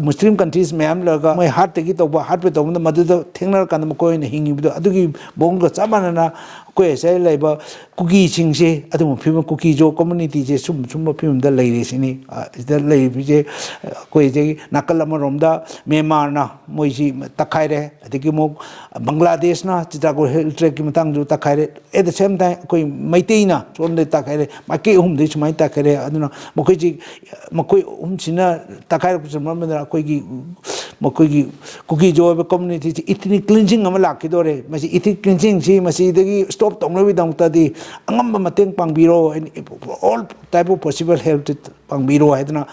ꯃꯨꯁꯂꯤꯝ ꯀꯟꯇ꯭ꯔꯤꯁ ꯃꯌꯥꯝ ꯂꯩꯔꯒ ꯃꯣꯏ ꯍꯥꯔꯠꯇꯒꯤ ꯇꯧꯕ, ꯍꯥꯔꯠꯄꯦ ꯇꯧꯕꯗ ꯃꯗꯨꯗ ꯊꯦꯡꯅꯔꯀꯥꯟꯗ ꯃꯈꯣꯏꯅ ꯍꯤꯡꯉꯤꯕꯗꯣ ꯑꯗꯨꯒꯤ ꯃꯑꯣꯡꯒ ꯆꯞ ꯃꯥꯟꯅꯅ ꯑꯩꯈꯣꯏ ꯑꯁꯤꯗ ꯂꯩꯕ ꯀꯨꯀꯤꯁꯤꯡꯁꯦ ꯑꯗꯨꯒꯨꯝꯕ ꯐꯤꯕꯝ, ꯀꯨꯀꯤꯖꯣ ꯀꯝꯃꯨꯅꯤꯇꯤꯁꯦ ꯁꯨꯝ, ꯁꯨꯝꯕ ꯐꯤꯕꯝꯗ ꯂꯩꯔꯦ ꯁꯤꯅꯤ꯫ ꯑ, ꯁꯤꯗ ꯂꯩꯔꯤꯕꯁꯦ, ꯑ, ꯑꯩꯈꯣꯏ ꯁꯤꯗꯒꯤ ꯅꯥꯀꯜ ꯑꯃꯔꯣꯝꯗ ꯃ꯭ꯌꯥꯟꯃꯥꯔꯅ ꯃꯣꯏꯁꯤ ꯇꯛꯈꯥꯏꯔꯦ, ꯑꯗꯒꯤ ꯑꯃꯨꯛ ꯕꯪꯒ꯭ꯂꯥꯗꯦꯁꯅ ꯆꯤꯇꯥꯒꯣꯡ ꯍꯤꯜ ꯇ꯭ꯔꯦꯛꯀꯤ ꯃꯇꯥꯡꯗꯁꯨ ꯇꯛꯈꯥꯏꯔꯦ, at the same time ꯑꯩꯈꯣꯏ ꯃꯩꯇꯩꯅ ꯁꯣꯝꯗ ꯇꯥꯛꯈ꯭ꯔꯦ, ꯃꯥꯏꯀꯩ ꯑꯍꯨꯝꯗꯩ ꯁꯨꯃꯥꯏꯅ ꯇꯥꯛꯈ꯭ꯔꯦ꯫ ꯑꯗꯨꯅ ꯃꯈꯣꯏꯁꯤ, ꯃꯈꯣꯏ ꯑꯍꯨꯝꯁꯤꯅ ꯇꯥꯛꯈꯥꯏꯔꯛꯄꯁꯤꯅ ꯃꯔꯝ ꯑꯣꯏꯗꯨꯅ ꯑꯩꯈꯣꯏꯒꯤ, ꯃꯈꯣꯏꯒꯤ ꯀꯨꯀꯤꯁꯨ ꯑꯣꯏꯕ ꯀꯝꯃꯨꯅꯤꯇꯤꯁꯤ ethnic cleansing ꯑꯃ ꯂꯥꯛꯈꯤꯗꯣꯔꯦ꯫ ꯃꯁꯤ ethnic cleansingꯁꯤ ꯃꯁꯤꯗꯒꯤ ꯁ꯭ꯇꯣꯞ ꯇꯧꯅꯕꯒꯤꯗꯃꯛꯇꯗꯤ ꯑꯉꯝꯕ ꯃꯇꯦꯡ ꯄꯥꯡꯕꯤꯔꯣ, all type of possible help ꯄꯥꯡꯕꯤꯔꯣ ꯍꯥꯏꯗꯅ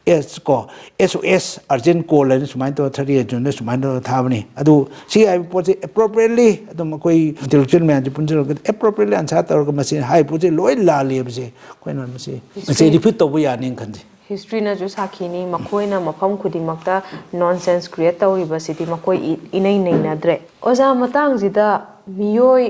ꯑꯦꯁ ꯀꯣ, S O S urgent call ꯍꯥꯏꯅ ꯁꯨꯃꯥꯏꯅ ꯇꯧꯔ ꯊꯥꯔꯇꯤ ꯑꯩꯠ ꯖꯨꯟꯗ ꯁꯨꯃꯥꯏꯅ ꯇꯧꯔ ꯊꯥꯕꯅꯤ꯫ ꯑꯗꯨ ꯁꯤ ꯍꯥꯏꯕ ꯄꯣꯠꯁꯦ appropriately ꯑꯗꯨꯝ ꯑꯩꯈꯣꯏ intellectual ꯃꯌꯥꯝꯁꯦ ꯄꯨꯟꯁꯤꯜꯂꯒ appropriately answer ꯇꯧꯔꯒ ꯃꯁꯤ ꯍꯥꯏꯔꯤꯕ ꯄꯣꯠꯁꯦ ꯂꯣꯏ ꯂꯥꯜꯂꯤ ꯍꯥꯏꯕꯁꯦ ꯑꯩꯈꯣꯏꯅ ꯃꯁꯤ, ꯃꯁꯤ ꯔꯤꯄꯤꯠ ꯇꯧꯕ ꯌꯥꯅꯤꯅ ꯈꯟꯖꯩ꯫ ꯍꯤꯁꯇ꯭ꯔꯤꯅꯁꯨ ꯁꯥꯈꯤꯅꯤ, ꯃꯈꯣꯏꯅ ꯃꯐꯝ ꯈꯨꯗꯤꯡꯃꯛꯇ ꯅꯣꯟꯁꯦꯟꯁ ꯀ꯭ꯔꯤꯌꯦꯠ ꯇꯧꯔꯤꯕꯁꯤꯗꯤ ꯃꯈꯣꯏ ꯏ-, ꯏꯅꯩ ꯅꯩꯅꯗ꯭ꯔꯦ꯫ ꯑꯣꯖꯥ, ꯃꯇꯥꯡꯁꯤꯗ ꯃꯤꯑꯣꯏ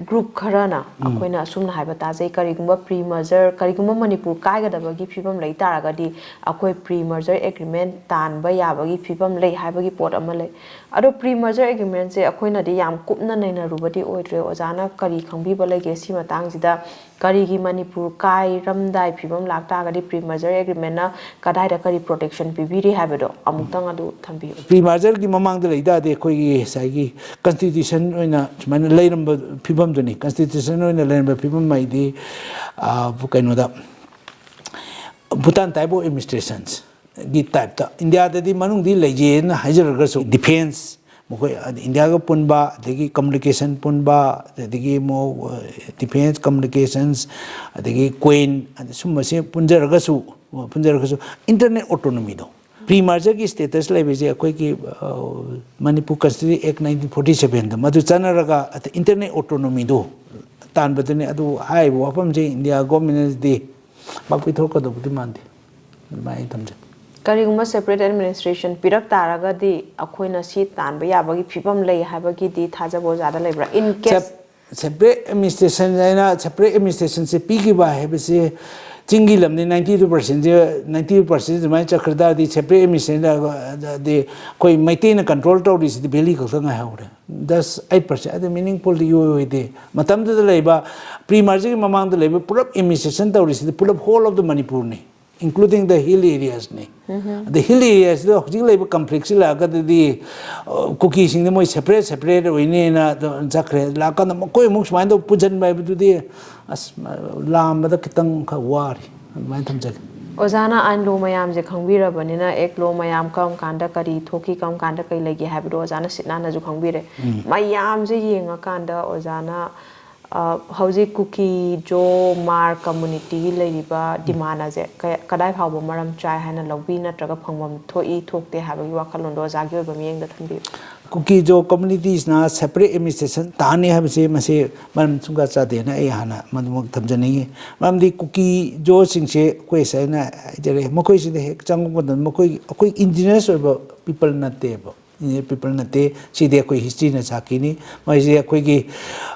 ꯒ꯭ꯔꯨꯞ ꯈꯔꯅ ꯑꯩꯈꯣꯏꯅ ꯑꯁꯨꯝꯅ ꯍꯥꯏꯕ ꯇꯥꯖꯩ, ꯀꯔꯤꯒꯨꯝꯕ ꯄ꯭ꯔꯤ ꯃꯔꯖꯔ, ꯀꯔꯤꯒꯨꯝꯕ ꯃꯅꯤꯄꯨꯔ ꯀꯥꯏꯒꯗꯕꯒꯤ ꯐꯤꯕꯝ ꯂꯩ ꯇꯥꯔꯒꯗꯤ ꯑꯩꯈꯣꯏ ꯄ꯭ꯔꯤ ꯃꯔꯖꯔ ꯑꯦꯒ꯭ꯔꯤꯃꯦꯟ ꯇꯥꯟꯕ ꯌꯥꯕꯒꯤ ꯐꯤꯕꯝ ꯂꯩ ꯍꯥꯏꯕꯒꯤ ꯄꯣꯠ ꯑꯃ ꯂꯩ꯫ ꯑꯗꯣ ꯄ꯭ꯔꯤ ꯃꯔꯖꯔ ꯑꯦꯒ꯭ꯔꯤꯃꯦꯟꯁꯦ ꯑꯩꯈꯣꯏꯅꯗꯤ ꯌꯥꯝ ꯀꯨꯞꯅ ꯅꯩꯅꯔꯨꯕꯗꯤ ꯑꯣꯏꯗ꯭ꯔꯦ꯫ ꯑꯣꯖꯥꯅ ꯀꯔꯤ ꯈꯪꯕꯤꯕ ꯂꯩꯒꯦ ꯁꯤ ꯃꯇꯥꯡꯁꯤꯗ? ꯀꯔꯤꯒꯤ ꯃꯅꯤꯄꯨꯔ ꯀꯥꯏꯔꯝꯗꯥꯏ ꯐꯤꯕꯝ ꯂꯥꯛꯇꯥꯔꯒꯗꯤ ꯄ꯭ꯔꯤ ꯃꯔꯖꯔ ꯑꯦꯒ꯭ꯔꯤꯃꯦꯟꯅ ꯀꯗꯥꯏꯗ ꯀꯔꯤ ꯄ꯭ꯔꯣꯇꯦꯛꯁꯟ ꯄꯤꯕꯤꯔꯤ ꯍꯥꯏꯕꯗꯣ ꯑꯃꯨꯛꯇꯪ ꯑꯗꯨ ꯊꯝꯕꯤꯌꯨ꯫ ꯄ꯭ꯔꯤ ꯃꯔꯖꯔꯒꯤ ꯃꯃꯥꯡꯗ ꯂꯩ ꯇꯥꯔꯗꯤ ꯑꯩꯈꯣꯏꯒꯤ ꯉꯁꯥꯏꯒꯤ ꯀꯟꯁꯇꯤꯇ꯭ꯌꯨꯁꯟ ꯑꯣꯏꯅ ꯁꯨꯃꯥꯏꯅ ꯂꯩꯔꯝꯕ ꯐꯤꯕꯝꯗꯨꯅꯤ꯫ ꯀꯟꯁꯇꯤꯇ꯭ꯌꯨꯁꯟ ꯑꯣꯏꯅ ꯂꯩꯔꯝꯕ ꯐꯤꯕꯝ ꯍꯥꯏꯗꯤ, ꯑ, ꯀꯩꯅꯣꯗ, ꯚꯨꯇꯥꯟ type of administrations, ꯒꯤ ꯇꯥꯏꯞꯇ ꯏꯟꯗꯤꯌꯥꯗꯗꯤ ꯃꯅꯨꯡꯗꯤ ꯂꯩꯖꯩꯅ ꯍꯥꯏꯖꯔꯒꯁꯨ, ꯗꯤꯐꯦꯟꯁ, ꯃꯈꯣꯏ ꯏꯟꯗꯤꯌꯥꯒ ꯄꯨꯟꯕ, ꯑꯗꯒꯤ ꯀꯝꯃꯨꯅꯤꯀꯦꯁꯟ ꯄꯨꯟꯕ, ꯑꯗꯒꯤ ꯑꯃꯨꯛ ꯗꯤꯐꯦꯟꯁ, ꯀꯝꯃꯨꯅꯤꯀꯦꯁꯟꯁ, ꯑꯗꯒꯤ ꯀꯣꯏꯟ, ꯁꯨꯝꯕꯁꯦ ꯄꯨꯟꯖꯔꯒꯁꯨ, ꯄꯨꯟꯖꯔꯒꯁꯨ ꯏꯟꯇꯔꯅꯦꯜ ꯑꯣꯇꯣꯅꯣꯃꯤꯗꯣ, ꯄ꯭ꯔꯤ ꯃꯥꯔꯖꯔꯒꯤ ꯁ꯭ꯇꯦꯇꯁ ꯂꯩꯕꯁꯦ ꯑꯩꯈꯣꯏꯒꯤ ꯃꯅꯤꯄꯨꯔ ꯀꯟꯁꯇꯤꯇ꯭ꯌꯨꯁꯟ ꯑꯦꯛ ꯅꯥꯏꯟꯇꯤꯟ ꯐꯣꯔꯇꯤ ꯁꯕꯦꯟꯗ ꯃꯗꯨ ꯆꯠꯅꯔꯒ ꯏꯟꯇꯔꯅꯦꯜ ꯑꯣꯇꯣꯅꯣꯃꯤꯗꯣ ꯇꯥꯟꯕꯗꯨꯅꯤ꯫ ꯑꯗꯨ ꯍꯥꯏꯔꯤꯕ ꯋꯥꯐꯝꯁꯦ ꯏꯟꯗꯤꯌꯥ ꯒꯣꯔꯃꯦꯟꯅꯗꯤ ꯄꯥꯛ ꯄꯤꯊꯣꯛꯀꯗꯧꯕꯗꯤ ꯃꯥꯟꯗꯦ꯫ ꯑꯗꯨꯃꯥꯏꯅ ꯑꯩ ꯊꯝꯖꯒꯦ꯫ ꯀꯔꯤꯒꯨꯝꯕ ꯁꯦꯄꯔꯦꯠ ꯑꯦꯗꯃꯤꯅꯤꯁꯇ꯭ꯔꯦꯁꯟ ꯄꯤꯔꯛ ꯇꯥꯔꯒꯗꯤ ꯑꯩꯈꯣꯏꯅ ꯁꯤ ꯇꯥꯟꯕ ꯌꯥꯕꯒꯤ ꯐꯤꯕꯝ ꯂꯩ ꯍꯥꯏꯕꯒꯤꯗꯤ ꯊꯥꯖꯕ ꯑꯣꯖꯥꯗ ꯂꯩꯕ꯭ꯔꯥ? In case ꯁꯦꯄꯔꯦꯠ ꯑꯦꯗꯃꯤꯅꯤꯁꯇ꯭ꯔꯦꯁꯟ ꯍꯥꯏꯅ, ꯁꯦꯄꯔꯦꯠ ꯑꯦꯗꯃꯤꯅꯤꯁꯇ꯭ꯔꯦꯁꯟꯁꯦ ꯄꯤꯈꯤꯕ ꯍꯥꯏꯕꯁꯦ ꯆꯤꯡꯒꯤ ꯂꯝꯗꯤ ꯅꯥꯏꯟꯇꯤ ꯇꯨ ꯄꯥꯔꯁꯦꯟꯁꯦ, ꯅꯥꯏꯟꯇꯤ ꯇꯨ ꯄꯥꯔꯁꯦꯟ ꯑꯗꯨꯃꯥꯏꯅ ꯆꯠꯈ꯭ꯔ ꯇꯥꯔꯗꯤ, ꯁꯦꯄꯔꯦꯠ ꯑꯦꯗꯃꯤꯅꯤꯁꯇ꯭ꯔꯦꯁꯟꯗꯤ ꯑꯩꯈꯣꯏ ꯃꯩꯇꯩꯅ ꯀꯟꯇ꯭ꯔꯣꯜ ꯇꯧꯔꯤꯁꯤꯗꯤ ꯚꯦꯂꯤ ꯈꯛꯇ ꯉꯥꯏꯍꯧꯔꯦ꯫ ꯗꯁ ꯑꯩꯠ ꯄꯥꯔꯁꯦꯟ ꯑꯗꯨ ꯃꯤꯅꯤꯡꯐꯨꯜꯗꯤ ꯏꯑꯣꯏ ꯑꯣꯏꯗꯦ꯫ ꯃꯇꯝꯗꯨꯗ ꯂꯩꯕ, ꯄ꯭ꯔꯤ ꯃꯥꯔꯖꯔꯒꯤ ꯃꯃꯥꯡꯗ ꯂꯩꯕ ꯄꯨꯂꯞ ꯑꯦꯗꯃꯤꯅꯤꯁꯇ꯭ꯔꯦꯁꯟ ꯇꯧꯔꯤꯁꯤꯗꯤ ꯄꯨꯂꯞ ꯍꯣꯜ ꯑꯣꯐ ꯗ ꯃꯅꯤꯄꯨꯔꯅꯤ, including the hill areasꯅꯤ꯫ ꯑꯗ ꯍꯤꯜ ꯑꯦꯔꯤꯌꯥꯁꯤꯗ ꯍꯧꯖꯤꯛ ꯂꯩꯕ ꯀꯟꯐ꯭ꯂꯤꯛꯁꯤ ꯂꯥꯛꯑꯒꯗꯤ, ꯑ, ꯀꯨꯀꯤꯁꯤꯡꯗꯤ ꯃꯣꯏ ꯁꯦꯄꯔꯦꯠ ꯁꯦꯄꯔꯦꯠ ꯑꯣꯏꯅꯦꯅ ꯑꯗꯨꯝ ꯆꯠꯈ꯭ꯔꯦ꯫ ꯂꯥꯛꯑꯀꯥꯟꯗ ꯃꯈꯣꯏ ꯑꯃꯨꯛ ꯁꯨꯃꯥꯏꯅ ꯇꯧ ꯄꯨꯟꯁꯤꯟꯕ ꯍꯥꯏꯕꯗꯨꯗꯤ, ꯑꯁ, ꯂꯥꯝꯕꯗ ꯈꯤꯇꯪ ꯈꯔ ꯋꯥꯔꯤ꯫ ꯑꯗꯨꯃꯥꯏꯅ ꯊꯝꯖꯒꯦ꯫ ꯑꯣꯖꯥꯅ ꯑꯥꯏꯟ ꯂꯣ ꯃꯌꯥꯝꯁꯦ ꯈꯪꯕꯤꯔꯕꯅꯤꯅ, ꯑꯦꯛ ꯂꯣ ꯃꯌꯥꯝ ꯀꯔꯝ ꯀꯥꯟꯗ ꯀꯔꯤ ꯊꯣꯛꯈꯤ, ꯀꯔꯝ ꯀꯥꯟꯗ ꯀꯔꯤ ꯂꯩꯒꯦ ꯍꯥꯏꯕꯗꯣ ꯑꯣꯖꯥꯅ ꯁꯤꯠ ꯅꯥꯟꯅꯁꯨ ꯈꯪꯕꯤꯔꯦ꯫ ꯃꯌꯥꯝꯁꯦ ꯌꯦꯡꯉꯀꯥꯟꯗ ꯑꯣꯖꯥꯅ, ꯑ, ꯍꯧꯖꯤꯛ ꯀꯨꯀꯤ, ꯖꯣ, ꯃꯥꯔ ꯀꯝꯃꯨꯅꯤꯇꯤꯒꯤ ꯂꯩꯔꯤꯕ ꯗꯤꯃꯥꯟ ꯑꯁꯦ ꯀ-, ꯀꯗꯥꯏ ꯐꯥꯎꯕ ꯃꯔꯝ ꯆꯥꯏ ꯍꯥꯏꯅ ꯂꯧꯕꯤ, ꯅꯠꯇ꯭ꯔꯒ ꯐꯪꯐꯝ ꯊꯣꯛꯏ ꯊꯣꯛꯇꯦ ꯍꯥꯏꯕꯒꯤ ꯋꯥꯈꯜꯂꯣꯟꯗꯣ ꯑꯣꯖꯥꯒꯤ ꯑꯣꯏꯕ ꯃꯤꯠꯌꯦꯡꯗ ꯊꯝꯕꯤꯌꯨ꯫ ꯀꯨꯀꯤ ꯖꯣ ꯀꯝꯃꯨꯅꯤꯇꯤꯁꯅ ꯁꯦꯄꯔꯦꯠ ꯑꯦꯗꯃꯤꯅꯤꯁꯇ꯭ꯔꯦꯁꯟ ꯇꯥꯅꯤ ꯍꯥꯏꯕꯁꯤ ꯃꯁꯤ ꯃꯔꯝ ꯁꯨꯡꯆꯥ ꯆꯥꯗꯦꯅ ꯑꯩ ꯍꯥꯟꯅ ꯃꯗꯨꯃꯛ ꯊꯝꯖꯅꯤꯡꯉꯤ꯫ ꯃꯔꯝꯗꯤ ꯀꯨꯀꯤ ꯖꯣꯁꯤꯡꯁꯦ ꯑꯩꯈꯣꯏ ꯉꯁꯥꯏꯅ ꯍꯥꯏꯖꯔꯦ, ꯃꯈꯣꯏꯁꯤꯗ ꯍꯦꯛ ꯆꯪꯉꯛꯄ ꯃꯇꯝꯗ ꯃꯈꯣꯏ, ꯑꯩꯈꯣꯏ ꯏꯟꯗꯤꯖꯤꯅꯁ ꯑꯣꯏꯕ ꯄꯤꯄꯜ ꯅꯠꯇꯦꯕ꯫ ꯏꯟꯗꯤꯖꯤꯅꯁ ꯄꯤꯄꯜ ꯅꯠꯇꯦ꯫ ꯁꯤꯗꯤ ꯑꯩꯈꯣꯏ ꯍꯤꯁꯇ꯭ꯔꯤꯅ ꯁꯥꯈꯤꯅꯤ꯫ ꯃꯣꯏꯁꯦ ꯑꯩꯈꯣꯏꯒꯤ,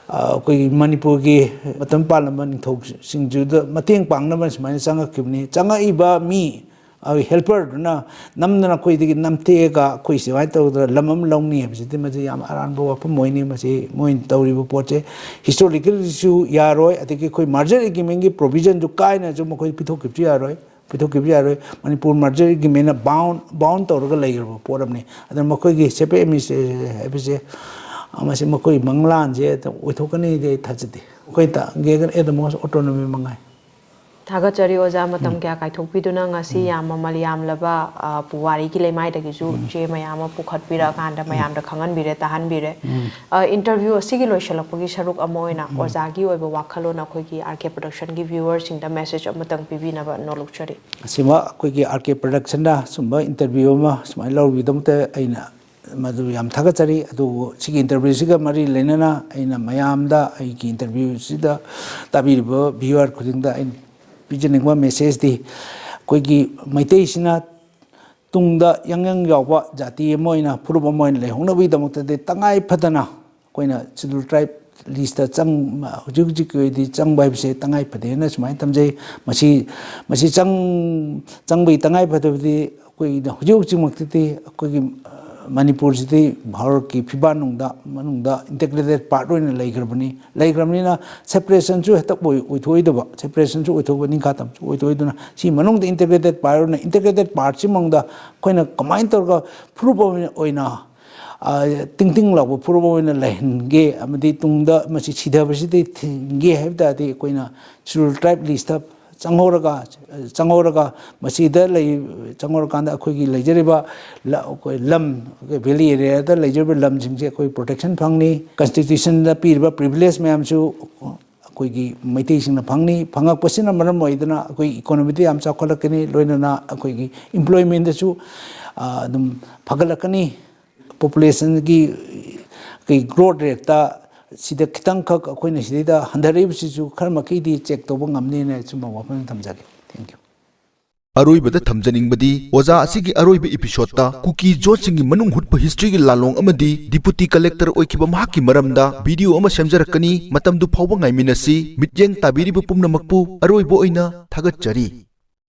ꯑ, ꯑꯩꯈꯣꯏꯒꯤ ꯃꯅꯤꯄꯨꯔꯒꯤ ꯃꯇꯝ ꯄꯥꯜꯂꯝꯕ ꯅꯤꯡꯊꯧꯁꯤꯡꯗꯨꯗ ꯃꯇꯦꯡ ꯄꯥꯡꯅꯕ ꯁꯨꯃꯥꯏꯅ ꯆꯪꯉꯛꯈꯤꯕꯅꯤ꯫ ꯆꯪꯉꯛꯏꯕ ꯃꯤ, ꯑ, ꯍꯦꯜꯄꯔꯗꯨꯅ ꯅꯝꯗꯅ ꯑꯩꯈꯣꯏꯗꯒꯤ ꯅꯝꯊꯦꯛꯑꯒ ꯑꯩꯈꯣꯏ ꯁꯨꯃꯥꯏꯅ ꯇꯧꯗꯅ ꯂꯝ ꯑꯃ ꯂꯧꯅꯤ ꯍꯥꯏꯕꯁꯤꯗꯤ ꯃꯁꯤ ꯌꯥꯝ ꯑꯔꯥꯟꯕ ꯋꯥꯐꯝ ꯑꯣꯏꯅꯤ꯫ ꯃꯁꯤ ꯃꯣꯏꯅ ꯇꯧꯔꯤꯕ ꯄꯣꯠꯁꯦ ꯍꯤꯁꯇꯣꯔꯤꯀꯦꯜꯁꯨ ꯌꯥꯔꯣꯏ, ꯑꯗꯒꯤ ꯑꯩꯈꯣꯏ ꯃꯥꯔꯖꯔ ꯑꯦꯒ꯭ꯔꯤꯃꯦꯟꯒꯤ ꯄ꯭ꯔꯣꯚꯤꯖꯟꯁꯨ ꯀꯥꯏꯅꯁꯨ ꯃꯈꯣꯏ ꯄꯤꯊꯣꯛꯈꯤꯕꯁꯨ ꯌꯥꯔꯣꯏ꯫ ꯄꯤꯊꯣꯛꯈꯤꯕ ꯌꯥꯔꯣꯏ꯫ ꯃꯅꯤꯄꯨꯔ ꯃꯥꯔꯖꯔ ꯑꯦꯒ꯭ꯔꯤꯃꯦꯟꯅ ꯕꯥꯎꯟ, ꯕꯥꯎꯟ ꯇꯧꯔꯒ ꯂꯩꯈ꯭ꯔꯕ ꯄꯣꯠ ꯑꯃꯅꯤ꯫ ꯑꯗꯨꯅ ꯃꯈꯣꯏꯒꯤ ꯁꯦꯄꯔꯦꯠ ꯑꯦꯗꯃꯤꯅꯤꯁꯇ꯭ꯔꯦꯁꯟ ꯍꯥꯏꯕꯁꯦ, ꯑ, ꯃꯁꯤ ꯃꯈꯣꯏ ꯃꯪꯂꯥꯟꯁꯦ ꯑꯣꯏꯊꯣꯛꯀꯅꯤꯗꯤ ꯑꯩ ꯊꯥꯖꯗꯦ꯫ ꯑꯩꯈꯣꯏ ꯇ-, ꯒꯦꯒꯔ ꯑꯦꯗꯃꯣꯁ ꯑꯣꯇꯣꯅꯣꯃꯤ ꯃꯉꯥꯏ꯫ ꯊꯥꯒꯠꯆꯔꯤ ꯑꯣꯖꯥ, ꯃꯇꯝ ꯀꯌꯥ ꯀꯥꯏꯊꯣꯛꯄꯤꯗꯨꯅ ꯉꯁꯤ ꯌꯥꯝ ꯃꯃꯜ ꯌꯥꯝꯂꯕ, ꯑ, ꯄꯨꯋꯥꯔꯤꯒꯤ ꯂꯩꯃꯥꯏꯗꯒꯤꯁꯨ ꯆꯦ ꯃꯌꯥꯝ ꯑꯃ ꯄꯨꯈꯠꯄꯤꯔꯛꯑꯀꯥꯟꯗ ꯃꯌꯥꯝꯗ ꯈꯪꯍꯟꯕꯤꯔꯦ, ꯇꯥꯍꯟꯕꯤꯔꯦ꯫ ꯑ, interview ꯑꯁꯤꯒꯤ ꯂꯣꯏꯁꯤꯜꯂꯛꯄꯒꯤ ꯁꯔꯨꯛ ꯑꯃ ꯑꯣꯏꯅ ꯑꯣꯖꯥꯒꯤ ꯑꯣꯏꯕ ꯋꯥꯈꯜꯂꯣꯟ ꯑꯩꯈꯣꯏꯒꯤ R K Production ꯒꯤ viewers ꯁꯤꯡꯗ message ꯑꯃꯇꯪ ꯄꯤꯕꯤꯅꯕ ꯅꯣꯜꯂꯨꯛꯆꯔꯤ꯫ ꯑꯁꯤꯃ ꯑꯩꯈꯣꯏꯒꯤ R K Production ꯅ ꯁꯨꯝꯕ interview ꯑꯃ ꯁꯨꯃꯥꯏꯅ ꯂꯧꯔꯨꯕꯒꯤꯗꯃꯛꯇ ꯑꯩꯅ ꯃꯗꯨ ꯌꯥꯝ ꯊꯥꯒꯠꯆꯔꯤ꯫ ꯑꯗꯨꯕꯨ ꯁꯤꯒꯤ interview ꯁꯤꯒ ꯃꯔꯤ ꯂꯩꯅꯅ ꯑꯩꯅ ꯃꯌꯥꯝꯗ, ꯑꯩꯒꯤ interview ꯁꯤꯗ ꯇꯥꯕꯤꯔꯤꯕ viewer ꯈꯨꯗꯤꯡꯗ ꯑꯩꯅ ꯄꯤꯖꯅꯤꯡꯕ message ꯇꯤ, ꯑꯩꯈꯣꯏꯒꯤ ꯃꯩꯇꯩꯁꯤꯅ ꯇꯨꯡꯗ ꯌꯥꯡ ꯌꯥꯡ ꯌꯥꯎꯕ ꯖꯥꯇꯤ ꯑꯃ ꯑꯣꯏꯅ, ꯐꯨꯔꯨꯞ ꯑꯃ ꯑꯣꯏꯅ ꯂꯩꯍꯧꯅꯕꯒꯤꯗꯃꯛꯇꯗꯤ ꯇꯉꯥꯏ ꯐꯗꯅ ꯑꯩꯈꯣꯏꯅ Scheduled Tribe list ꯇ ꯆꯪ-, ꯍꯧꯖꯤꯛ ꯍꯧꯖꯤꯛꯀꯤ ꯑꯣꯏꯅꯗꯤ ꯆꯪꯕ ꯍꯥꯏꯕꯁꯦ ꯇꯉꯥꯏ ꯐꯗꯦꯅ ꯁꯨꯃꯥꯏꯅ ꯊꯝꯖꯩ꯫ ꯃꯁꯤ, ꯃꯁꯤ ꯆꯪ-, ꯆꯪꯕꯒꯤ ꯇꯉꯥꯏ ꯐꯗꯕꯗꯤ ꯑꯩꯈꯣꯏꯅ ꯍꯧꯖꯤꯛ ꯍꯧꯖꯤꯛꯃꯛꯇꯗꯤ ꯑꯩꯈꯣꯏꯒꯤ, ꯑ, ꯃꯅꯤꯄꯨꯔꯁꯤꯗꯤ ꯚꯥꯔꯠꯀꯤ ꯐꯤꯕꯥꯟꯅꯨꯡꯗ, ꯃꯅꯨꯡꯗ integrated part ꯑꯣꯏꯅ ꯂꯩꯈ꯭ꯔꯕꯅꯤ꯫ ꯂꯩꯈ꯭ꯔꯕꯅꯤꯅ separation ꯁꯨ ꯍꯦꯛꯇ ꯑꯣꯏ-, ꯑꯣꯏꯊꯣꯛꯑꯣꯏꯗꯕ, separation ꯁꯨ ꯑꯣꯏꯊꯣꯛꯄ, ꯅꯤꯡꯈꯥ ꯇꯝꯕꯁꯨ ꯑꯣꯏꯊꯣꯛꯑꯣꯏꯗꯅ, ꯁꯤ ꯃꯅꯨꯡꯗ integrated part ꯑꯣꯏꯅ, integrated part ꯁꯤ ꯃꯅꯨꯡꯗ ꯑꯩꯈꯣꯏꯅ ꯀꯃꯥꯏꯅ ꯇꯧꯔꯒ ꯐꯨꯔꯨꯞ ꯑꯣꯏꯅ, ꯑꯣꯏꯅ, ꯑ, ꯇꯤꯡ ꯇꯤꯡ ꯂꯥꯎꯕ ꯐꯨꯔꯨꯞ ꯑꯣꯏꯅ ꯂꯩꯍꯟꯒꯦ ꯑꯃꯗꯤ ꯇꯨꯡꯗ ꯃꯁꯤ ꯁꯤꯊꯕꯁꯤꯗꯒꯤ ꯊꯤꯡꯒꯦ ꯍꯥꯏꯕ ꯇꯥꯔꯗꯤ, ꯑꯩꯈꯣꯏꯅ Scheduled Tribe list ꯇ ꯆꯪꯍꯧꯔꯒ, ꯆꯪꯍꯧꯔꯒ ꯃꯁꯤꯗ ꯂꯩ-, ꯆꯪꯍꯧꯔꯀꯥꯟꯗ ꯑꯩꯈꯣꯏꯒꯤ ꯂꯩꯖꯔꯤꯕ ꯂ-, ꯑꯩꯈꯣꯏ ꯂꯝ, ꯑꯩꯈꯣꯏ valley area ꯗ ꯂꯩꯖꯔꯤꯕ ꯂꯝꯁꯤꯡꯁꯦ ꯑꯩꯈꯣꯏ protection ꯐꯪꯅꯤ꯫ Constitution ꯗ ꯄꯤꯔꯤꯕ privilege ꯃꯌꯥꯝꯁꯨ ꯑꯩꯈꯣꯏꯒꯤ ꯃꯩꯇꯩꯁꯤꯡꯅ ꯐꯪꯅꯤ꯫ ꯐꯪꯉꯛꯄꯁꯤꯅ ꯃꯔꯝ ꯑꯣꯏꯗꯨꯅ ꯑꯩꯈꯣꯏ economy ꯗ ꯌꯥꯝ ꯆꯥꯎꯈꯠꯂꯛꯀꯅꯤ, ꯂꯣꯏꯅꯅ ꯑꯩꯈꯣꯏꯒꯤ employment ꯁꯨ, ꯑ, ꯑꯗꯨꯝ ꯐꯒꯠꯂꯛꯀꯅꯤ꯫ Population ꯒꯤ, ꯑꯩꯈꯣꯏ growth rate ꯇ ꯁꯤꯗ ꯈꯤꯇꯪꯈꯛ ꯑꯩꯈꯣꯏꯅ ꯁꯤꯗꯩꯗ ꯍꯟꯊꯔꯛꯏꯕꯁꯤꯁꯨ ꯈꯔ ꯃꯈꯩꯗꯤ check ꯇꯧꯕ ꯉꯝꯅꯤꯅ ꯁꯨꯝꯕ ꯋꯥꯐꯝ ꯊꯝꯖꯒꯦ꯫ Thank you꯫ ꯑꯔꯣꯏꯕꯗ ꯊꯝꯖꯅꯤꯡꯕꯗꯤ, ꯑꯣꯖꯥ ꯑꯁꯤꯒꯤ ꯑꯔꯣꯏꯕ episode ꯇ ꯀꯨꯀꯤ ꯖꯣꯠꯁꯤꯡꯒꯤ ꯃꯅꯨꯡ ꯍꯨꯠꯄ history ꯒꯤ ꯂꯥꯂꯣꯡ ꯑꯃꯗꯤ Deputy Collector ꯑꯣꯏꯈꯤꯕ ꯃꯍꯥꯛꯀꯤ ꯃꯔꯝꯗ video ꯑꯃ ꯁꯦꯝꯖꯔꯛꯀꯅꯤ꯫ ꯃꯇꯝꯗꯨ ꯐꯥꯎꯕ ꯉꯥꯏꯃꯤꯟꯅꯁꯤ꯫ ꯃꯤꯠꯌꯦꯡ ꯇꯥꯕꯤꯔꯤꯕ ꯄꯨꯝꯅꯃꯛꯄꯨ ꯑꯔꯣꯏꯕ ꯑꯣꯏꯅ ꯊꯥꯒꯠꯆꯔꯤ꯫